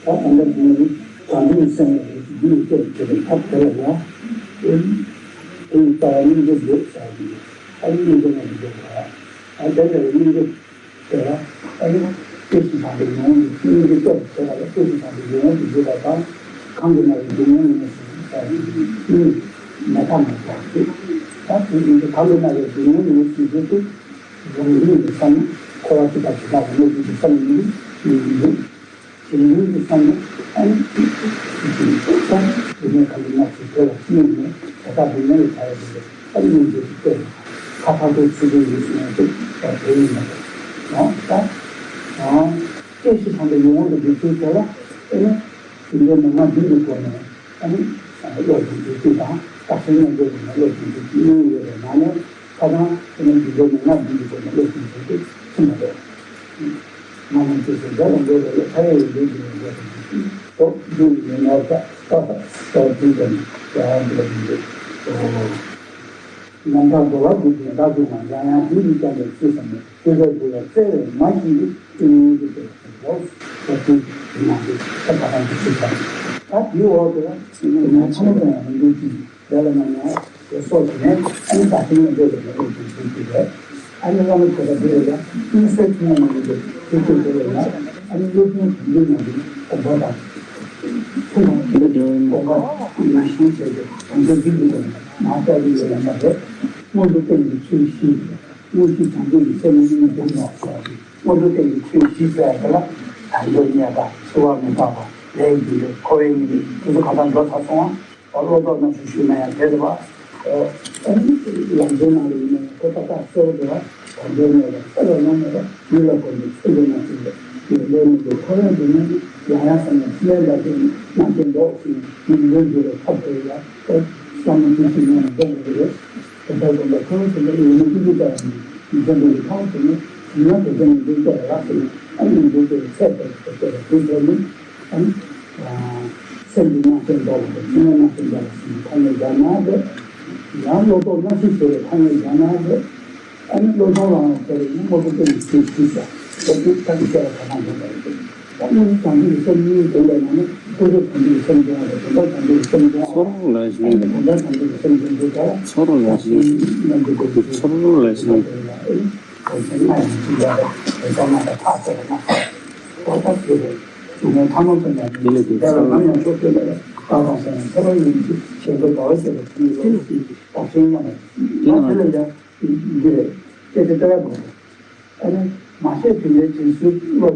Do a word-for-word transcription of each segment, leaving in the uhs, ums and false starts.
ད་ད་ལྟ་འདི་ནི་བྱང་ཆུབ་སེམས་ཀྱི་རྒྱུད་སྐད་ཀྱི་ཐབས་དེ་ལ་ཡང་། དེ་ཡི་རྩ་བ་སྙིང་རྗེ་འདོད་བྱ་ཡིན། ཨ་ནི་སྙིང་རྗེ་ནི་འདོད་པ། ཨ་དེ་ལ་སྙིང་རྗེ་དེ་ལ་ཨ་ནི་སྐྱེ་ཞིང་དག་པའི་ཡིད་འོང་གི་སྙིང་རྗེ་སྐྱེ་བ་དེ་ལ་སྐྱེ་ཞིང་དག་པའི་ཡིད་འོང་གི་འདོད་པ་དང་། གང་གིས་ན་རེ་སྡུག་བསྔལ་ཡིན་ན་ཞིང་ས་ཡིན་མེད་པ་མེད་པ་སྟེ། ད་དེ་ཡིན་གྱི་གང་གིས་ན་རེ་སྡུག་བསྔལ་ཡིན་ན་ཞིང་ས་དེ། རང་བཞིན་གྱི་བསམ་འཁོར་བ་སྐྱེ་འཆི་བ་གནས་ཚུལ་གྱི་བསམ་ཡིན་གྱི་ཡིན་གྱི། དེ་ཡིན་གྱི་བསམ་ནས་ཨ་ནི་སྡུག་བསྔལ་གང་གི་ནགས་སུ་དེ་ལ་སྨིན་ནས་དེ་དག་སྡུག་བསྔལ་ལས་ཐར་བའི་ཕྱིར་ཨ་ནི་སྙིང་རྗེ་སྐྱེས་ནས་ཁ་ཕར་ཚུར་ཚུར་ཚུར་ཡིན་ཟེར་ནས་དེ་དེ་ཡིན་ནས་ཡང་ད་ཡང་སྐྱེ་ཤི་དང་པོའི་ཡིད་འོང་གི་འདོད་ཚུལ་དེ་ལ་ཨ་ནི་སྡུག་བསྔལ་མི་མངའ་འདུས་ཀྱི་སྒོ་ནས། ཨ་ནི་བློ་གི་འདོད་ཚུལ་དང་བརྟག་ཤིང་མཉམ་འཇོག་གི་ནང་བློ་གི་འདོད་ཚུལ་གཉིས་ཡོད་པའི་ནང་ནས་ཁ་སང་དེ་ནི་འདི་འདྲའི་མི་མངའ་འདུས་ཀྱི་སྒོ་ནས་བློ་གི་འདོད་ཚུལ་དེ་ཕྱིན་པ་རེད། མ་ནིང་ཚེ་ཟེར་འདྲ་དང་འདྲ་བའི་མཐའ་ཡས་ཡོན་ཏན་གྱི་ཡོན་ཏན་གྱི་འདོད་ཚུལ་དོ་འདི་ཡི་ངོ་བོ་ལྟ་བ་ལྟ་བ་འདི་ཙམ་ཡང་འདི་ལ་འདི་འདོད། ཉམ་ཐག་འགྲོ་བ་ཀུན་གྱི་བདག་ཏུ་མ་ཡང་ཡང་འདི་ཡི་ཀྱང་འདོད་ཚུལ་ཙམ་ཡང་སྤྱོད་པའི་རྒྱུ་ལ་བརྩེ་བས་མ་བྱིན་གྱི་ཏིང་ངེ་འཛིན་དེ་ལ་འགྲོ། ད་དེ་ཡིན་ན་དེ་ད་ད་ད་དེ་ཚིག་ད་ད་དེའི་འོག་ཏུ་ལ་ཡིན་ན་ཡང་ཚང་མ་ཡང་མི་འདུག་ཅིང་དེ་ལ་ན་ཡང་དེ་སོགས་ཀྱི་ནས་ཨ་ནི་ད་དེ་ཡང་འདོད་པའི་ལ་འོག་ཏུ་འཛིན་གྱི་རེད། ཨ་ནི་བླ་མ་དེ་ལ་དེ་ལ་ཡང་དམིགས་བསལ་ཐུན་མོང་མ་ཡིན་པའི་དེ་ཚོ་དེ་ལ་ཡང་ཨ་ནི་སློབ་དཔོན་དོན་གྱི་ནང་གི་དགོངས་པ་དང་ཐུན་མོང་མ་ཡིན་པའི་དགོངས་པ་ནང་བཞིན་བྱས་ཏེ་དམ་པའི་རྒྱུད་ཀྱི་ནང་ལྟ་བུ་ཡོད་ལ་ཡང་རེད། སྔོན་དུ་བསྟན་གྱི་ཆོས་བཞི། དངོས་གཞི་བྱང་ཆུབ་ཀྱི་སེམས་ཉིད་ཉིད་དུ་ནོག་ཟེར་བ་རེད། སྔོན་དུ་བསྟན་གྱི་ཆོས་བཞི་ཟེར་བ་དེ་ལ་དལ་འབྱོར་རྙེད་པ། འཆི་བ་མི་རྟག་པ། ལས་རྒྱུ་འབྲས། འཁོར་བའི་ཉེས་དམིགས། དེ་ཚོ་གང་དག་འགྲོ་ཚར་སོང་ང་། འོ་བློ་ལྡོག་རྣམ་གསུམ་ཞུས་ན་ཡང་དེ་རེད་པ། ཨོ། ཨ་ནི་ལམ་འབྱོར་ནང་ལ་ཡིན་ན་ཡང་ཁོ་ཏག་ཏག་གསལ་བོ་འདུག་པ། དལ་འབྱོར་རྙེད་པ་གསལ་བ་ལ་མེད་པ་ཡུལ་ལ་གོམས་པའི་ཚུལ་དུ་མ་བྱུང་བས་ཡུལ་ལས་མི་འདུག་འཁོར་བའི་སྡུག་བསྔལ་ནི་ཡང་ཡང་བསམ་ན་འཆི་མེད་ལ་བརྟེན་ནས་རྣམ་མཁྱེན་འདོགས་ཤིང་མི་འབྱོར་འགྱུར་བའི་ཐབས་དེ་ལ། བསམ་བློ་ཅི་ཞིག་ཡོང་བ་འདོན་དགོས་ཀྱི་རེད། དེ་ལྟར་དགོངས་པ་ཁོ་རང་ཚོ་ལ་ཡོད་ན་ཀུན་སློང་ལྟར་ཡིན་མི་འདོན་པའི་ཐབས་དེ་ནི་ཡིན་ན་དེ་ཚོ་མི་འདོན་ཀྱི་རེད་ལ་ཟེར་ནས་ཨ་ནི་མི་འདོན་ཀྱི་རེད་ཚད་དེ་དེ་ཚོ་ལ་དེ་ཚོ་ནི་ཨ་ནི་སེམས་ཀྱི་རྣམ་ཤེས་འདོར་བ་དང་ཕྱི་མའི་རྣམ་ཤེས་འདོར་བ་ཟེར་ནས་ཐ་སྙད་སྦྱར་ན་རེད། ཡང་བློ་ལྡོག་རྣམ་གསུམ་ཟེར་བའི་ཐ་སྙད་སྦྱར་ན་རེད། ཨ་ནི་བློ་སྦྱོང་ལའང་དེ་ལ་ཡང་དངོས་པོ་ཀུན་ནས་ཤེས་ཤེས་བྱ། དེ་ནི་ཐབས་ཤེས་པ་གང་གང་དགོས་པ་རེད། ད་དངོས་གཞི་བྱང་ཆུབ་ཀྱི་སེམས་གཉིས་བསྒོམས་པའི་ནང་ནས་ཀུན་རྫོབ་བྱང་ཆུབ་ཀྱི་སེམས་སྦྱོང་བ་དང་དོན་དམ་བྱང་ཆུབ་ཀྱི་སེམས་སྦྱོང་བ། ཚོར་བ་ལ་ཞེན། དོན་དམ་བྱང་ཆུབ་ཀྱི་སེམས་སྦྱོང་རྒྱུ་དེ་ལ་ཚོར་བ་ལ་ཞེན། ཚོར་བ་ལ་ཞེན། དེ་ལས་དེ་ཚོར་བ་ལ་ཞེན། དེ་ལ་དེ་ཚོར་བ་ལ་ཞེན། དེ་ལ་ཡང་འདི་རེད། སྐད་ཆ་ལྟ་བ་དགོས། ཨ་ནི་མ་ཤེས་དུས་ནས་དྲིན་གཟོའི་བློ་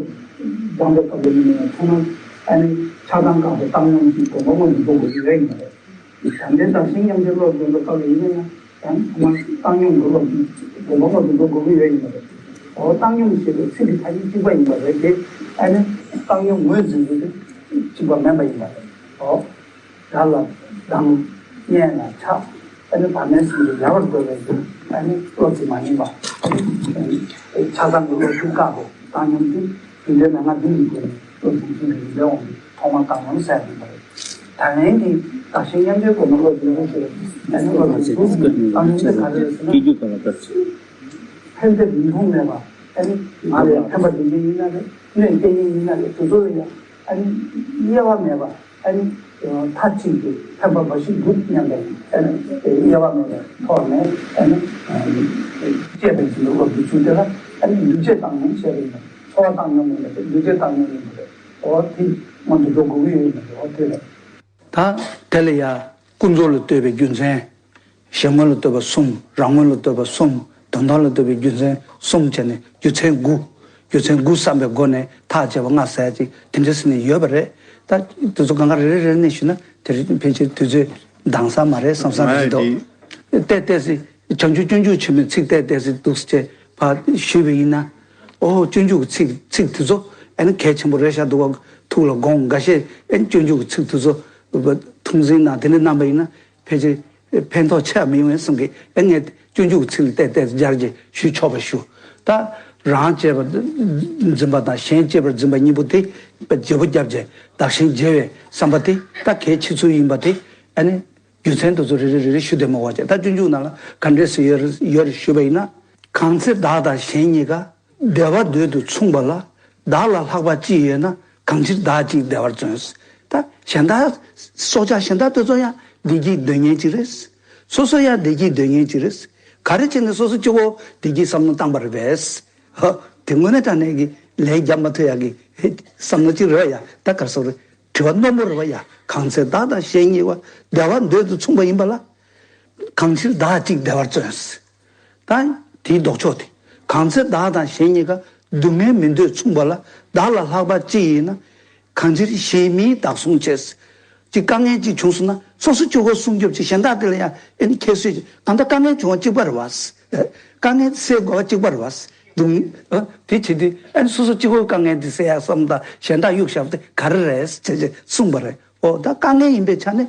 སྦྱངས་པའི་སྐབས་ལ་ཡིན་ན་ཡང་ཐོག་མར་ཨ་ནི་ཆགས་སྡང་བཀག་པའི་བཏང་སྙོམས་ཀྱི་དགོངས་པ་སྔོན་དུ་འགྲོ་དགོས་ཀྱི་ཡོད་ཡིན་པ་རེད། བྱམས་ལྡན་དག་ཞིང་མཉམ་བརྗེའི་བློ་སྦྱོང་བའི་སྐབས་ལ་ཡིན་ན་ཡང་ཡང་ཐོག་མར་བཏང་སྙོམས་ཀྱི་བློ་དགོངས་པ་སྔོན་དུ་འགྲོ་དགོས་ཀྱི་ཡོད་ཡིན་པ་རེད། འོ་བཏང་སྙོམས་ཞེས་པའི་ཚིག་གི་ཐ་སྙད་གཅིག་པ་ཡིན་པ་རེད་དེ། ཨ་ནི་བཏང་སྙོམས་ངོས་འཛིན་རྒྱུ་དེ་གཅིག་པ་མིན་པ་ཡིན་པ་རེད། འོ། དགྲ་ལ་སྡང་། གཉེན་ལ་ཆགས། ཨ་ནི་བར་མའི་སེམས་ཀྱིས་ཡལ་བར་འགྲོ་བའི་རྒྱུ། ཨ་ནི་བློ་དེ་མ་ཡིན་པ། ཨ་ནི་ཆགས་སྡང་གི་བློ་དེ་བཀག་པའི་བཏང་སྙོམས་དེ་རྒྱུ་འབྲས་མན་ངག་བདུན་གྱི་སྒོ་ནས་བློ་གཟུང་ཚུལ་གྱི་རིམ་པའི་དབང་གིས་ཐོག་མར་བཏང་སྙོམས་ཟེར་ཡ་ཡིན་པ་རེད། ད་ལན་གྱི་བདག་གཞན་མཉམ་བརྗེའི་སྒོ་ནས་བློ་འཛིན་པ་ཞེས་པའི་ཨ་ནི་བློ་གཟུང་ཚུལ་བཏང་སྙོམས་དེ་ག་རེ་རེད་ཟེར་ན། ཕན་འབྲས་མིག་མཐོང་མེད་པ། ཨ་ནི་ང་ལ་ཕན་པ་འདོན་མཁན་ཡིན་ན་རེད། གནོད་སྐྱེལ་མཁན་ཡིན་ན་རེད། དེ་ཚོ་ལ་ཡང་ཨ་ནི་དབྱེ་བ་མེད་པ། ཨ་ནི་མཐའ་གཅིག་ཏུ་ཕན་པ་འབའ་ཞིག་འདུག་སྙམ་པའི་ཨ་ནི་དབྱེ་བ་མེད་པའི་ཐོག་ནས་ཨ་ནི་སྤྱད་པའི་ཚུལ་ལ་སློབ་ཀྱི་ཚུལ་དེ་ལ་ཨ་ནི་འདུས་བྱས་བཏང་སྙོམས་བྱས་པ་ཡིན་པ། འཚོ་བ་བཏང་སྙོམས་ཡིན་པ་དེ་འདུས་བྱས་བཏང་སྙོམས་ཡིན་པ་རེད། འོ་དེ་སྔོན་དུ་འགྲོ་དགོས་ཀྱི་ཡོད་ཡིན་པ་རེད། འོ་དེ་རེད། ད་དེ་ལ་ཡ་ཀུན་རྫོབ་ལ་ལྟོས་པའི་རྒྱུ་མཚན། གཞན་ངོ་ལ་ལྟོས་པ་གསུམ། རང་ངོ་ལ་ལྟོས་པ་གསུམ། དོན་དམ་ལ་ལྟོས་པའི་རྒྱུ་མཚན་གསུམ་བྱས་ནས་རྒྱུ་མཚན་དགུ། རྒྱུ་མཚན་དགུ་བསམ་པའི་སྒོ་ནས་ཐག་བཅད་པ་ལྔ་ཟེར་ཅིག་དེ་འདྲ་ཟེར་ནས་ཡོད་པ་རེད། ད་དེ་ཚོ་གང་ག་རེ་རེ་རེ་ནས་ཞུས་ན་དེ་རིང་ཕལ་ཆེར་དུས་ཚོད་འདང་ས་མ་རེད་བསམ་བསམ་ཞིག་འདུག་ཏེ་ཏེ་སི་བྱང་ཆུབ་སྤྱོད་འཇུག་ཆེན་མོའི་ཚིག་ཏེ་ཏེ་སི་འདུག་ཅེས་ཕར་ཞུས་པ་ཡིན་ན། ཨོ་སྤྱོད་འཇུག་གི་ཚིག་ཚིག་དེ་ཚོ་ཨ་ནི་གལ་ཆེན་པོ་རེད་ཤག་འདུག་བ། ཐུགས་ལ་དགོངས། འགའ་ཤས་ཨ་ནི་སྤྱོད་འཇུག་གི་ཚིག་དེ་ཚོ་ཐུགས་འཛིན་གནང་དེ་འདྲ་གནང་པ་ཡིན་ན། ཕལ་ཆེར་ཕན་ཐོགས་ཆེ་བ་མི་ཡོང་ངས་བསམ་གི། ཨེ་ངས་སྤྱོད་འཇུག་ཚིག་ལ་བལྟས་ཏེ་སྦྱར་རྗེས་ཞུ་ཆོག་པ་ཞུ། ད་རང་གཅེས་པར་འཛིན་པ་དང་གཞན་གཅེས་པར་འཛིན་པ་གཉིས་པོ་དེ་བརྗེ་པོ་བརྒྱབ་རྗེས་བདག་གཞན་བརྗེ་བའི་བསམ་པ་དེ་ད་གལ་ཆེ་ཚུལ་ཡིན་པ་དེ་ཨ་ནི་རྒྱུ་མཚན་དེ་ཚོ་རེ་རེ་རེ་རེ་ཞུ་བདེ་མོ་བ་བྱས། ད་སྤྱོད་འཇུག་ནང་ལ་ག་འདྲས་སུ་ཡོད་རེད་ཡོད་རེད་ཞུས་པ་ཡིན་ན། གང་ཚེ་བདག་དང་གཞན་གཉིས་ཀ་བདེ་བ་འདོད་དུ་མཚུངས་པ་ལ། བདག་ལ་ལྷག་པ་ཅི་ཡོད་ན། གང་ཕྱིར་བདག་གཅིག་བདེ་བར་བརྩོན། ད་གཞན་དག་སྲོག་ཆགས་གཞན་དག་དེ་ཚོ་ཡང་བདེ་སྐྱིད་འདོད་མཁན་ཅིག་རེད། སོ་སོ་ཡང་བདེ་སྐྱིད་འདོད་མཁན་ཅིག་རེད། ག་རེ་བྱས་ནས་སོ་སོ་གཅིག་པོ་བདེ་སྐྱིད་བསམ་བློ་བཏང་པ་རེད་པས། ཧ། དེ་དངོས་གནས་དྲང་གནས་ཀྱི་ལན་རྒྱབ་མ་ཐུབ་ཡག་གི་བསམ་བློ་ཅིག་རེད་ཡ། ད་ག་རེ་ཟེར་རེད། དྲི་བ་རྣོན་པོ་རེད་པ་ཡ། གང་ཚེ་བདག་དང་གཞན་གཉིས་པ་བདེ་བ་འདོད་དུ་མཚུངས་པ་ཡིན་པ་ལ། གང་ཕྱིར་བདག་གཅིག་བདེ་བར་བརྩོན། ད་དེའི་ལྡོག་ཕྱོགས་དེ། གང་ཚེ་བདག་དང་གཞན་གཉིས་ཀ་སྡུག་བསྔལ་མི་འདོད་མཚུངས་པ་ལ། བདག་ལ་ལྷག་པ་ཅི་ཡིན་ན། གང་ཕྱིར་གཞན་མིན་བདག་སྲུང་བྱེད། ཅིག་དཀའ་ངལ་ཅིག་བྱུང་སོང་ན་སོ་སོ་གཅིག་པོ་སྲུང་སྐྱོབ་ཅིག་གཞན་དག་དེ་ལ་ཡང་ཨེ་ནི་ཁྱད་གསོད་ཅིག་གང་ལྟར་དཀའ་ངལ་བྱུང་བ་གཅིག་པ་རེད་པ། དཀའ་ངལ་སེལ་དགོས་པ་གཅིག་པ་རེད་པ། སྡུག་ཨ་དེ་བྱེད་དུས་ཨ་ནི་སོ་སོ་གཅིག་པོའི་དཀའ་ངལ་དེ་སེལ་ཡག་བསམ་དང་གཞན་དག་གཡུག་བཞག་པ་དེ་ག་རེ་རེད་ཅེས་ཅེས་གསུངས་པ་རེད། ཨོ་ད་དཀའ་ངལ་ཡིན་པའི་ཆ་ནས།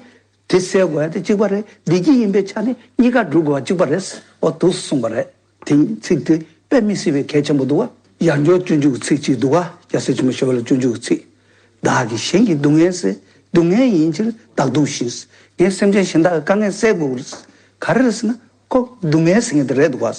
དེ་སེལ་དགོས་ཡ་དེ་གཅིག་པ་རེད། བདེ་སྐྱིད་ཡིན་པའི་ཆ་ནས་གཉིས་ཀ་སྒྲུབ་དགོས་པ་གཅིག་པ་རེད། ཨོ་འདུག་གསུངས་པ་རེད། དེ་ཚིག་དེ་དཔེ་མི་སྲིད་པའི་གལ་ཆེན་པོ་འདུག་བ། ཡར་འཇོག་སྤྱོད་འཇུག་གི་ཚིག་གཅིག་འདུག་བ། རྒྱལ་སྲས་ཆེན་པོ་ཞི་བ་ལྷ་གི་སྤྱོད་འཇུག་གི་ཚིག་བདག་གིས་གཞན་གྱི་སྡུག་བསྔལ་སེལ། སྡུག་བསྔལ་ཡིན་ཕྱིར་བདག་སྡུག་ཞི། ངས་སེམས་ཅན་གཞན་དག་གི་དཀའ་ངལ་སེལ་དགོས་ཀྱི་རེད། ག་རེ་རེད་ཟེར་ན་ཁོ་སྡུག་བསྔལ་ཟེར་མཁན་དེ་རེད་འདུག་བ།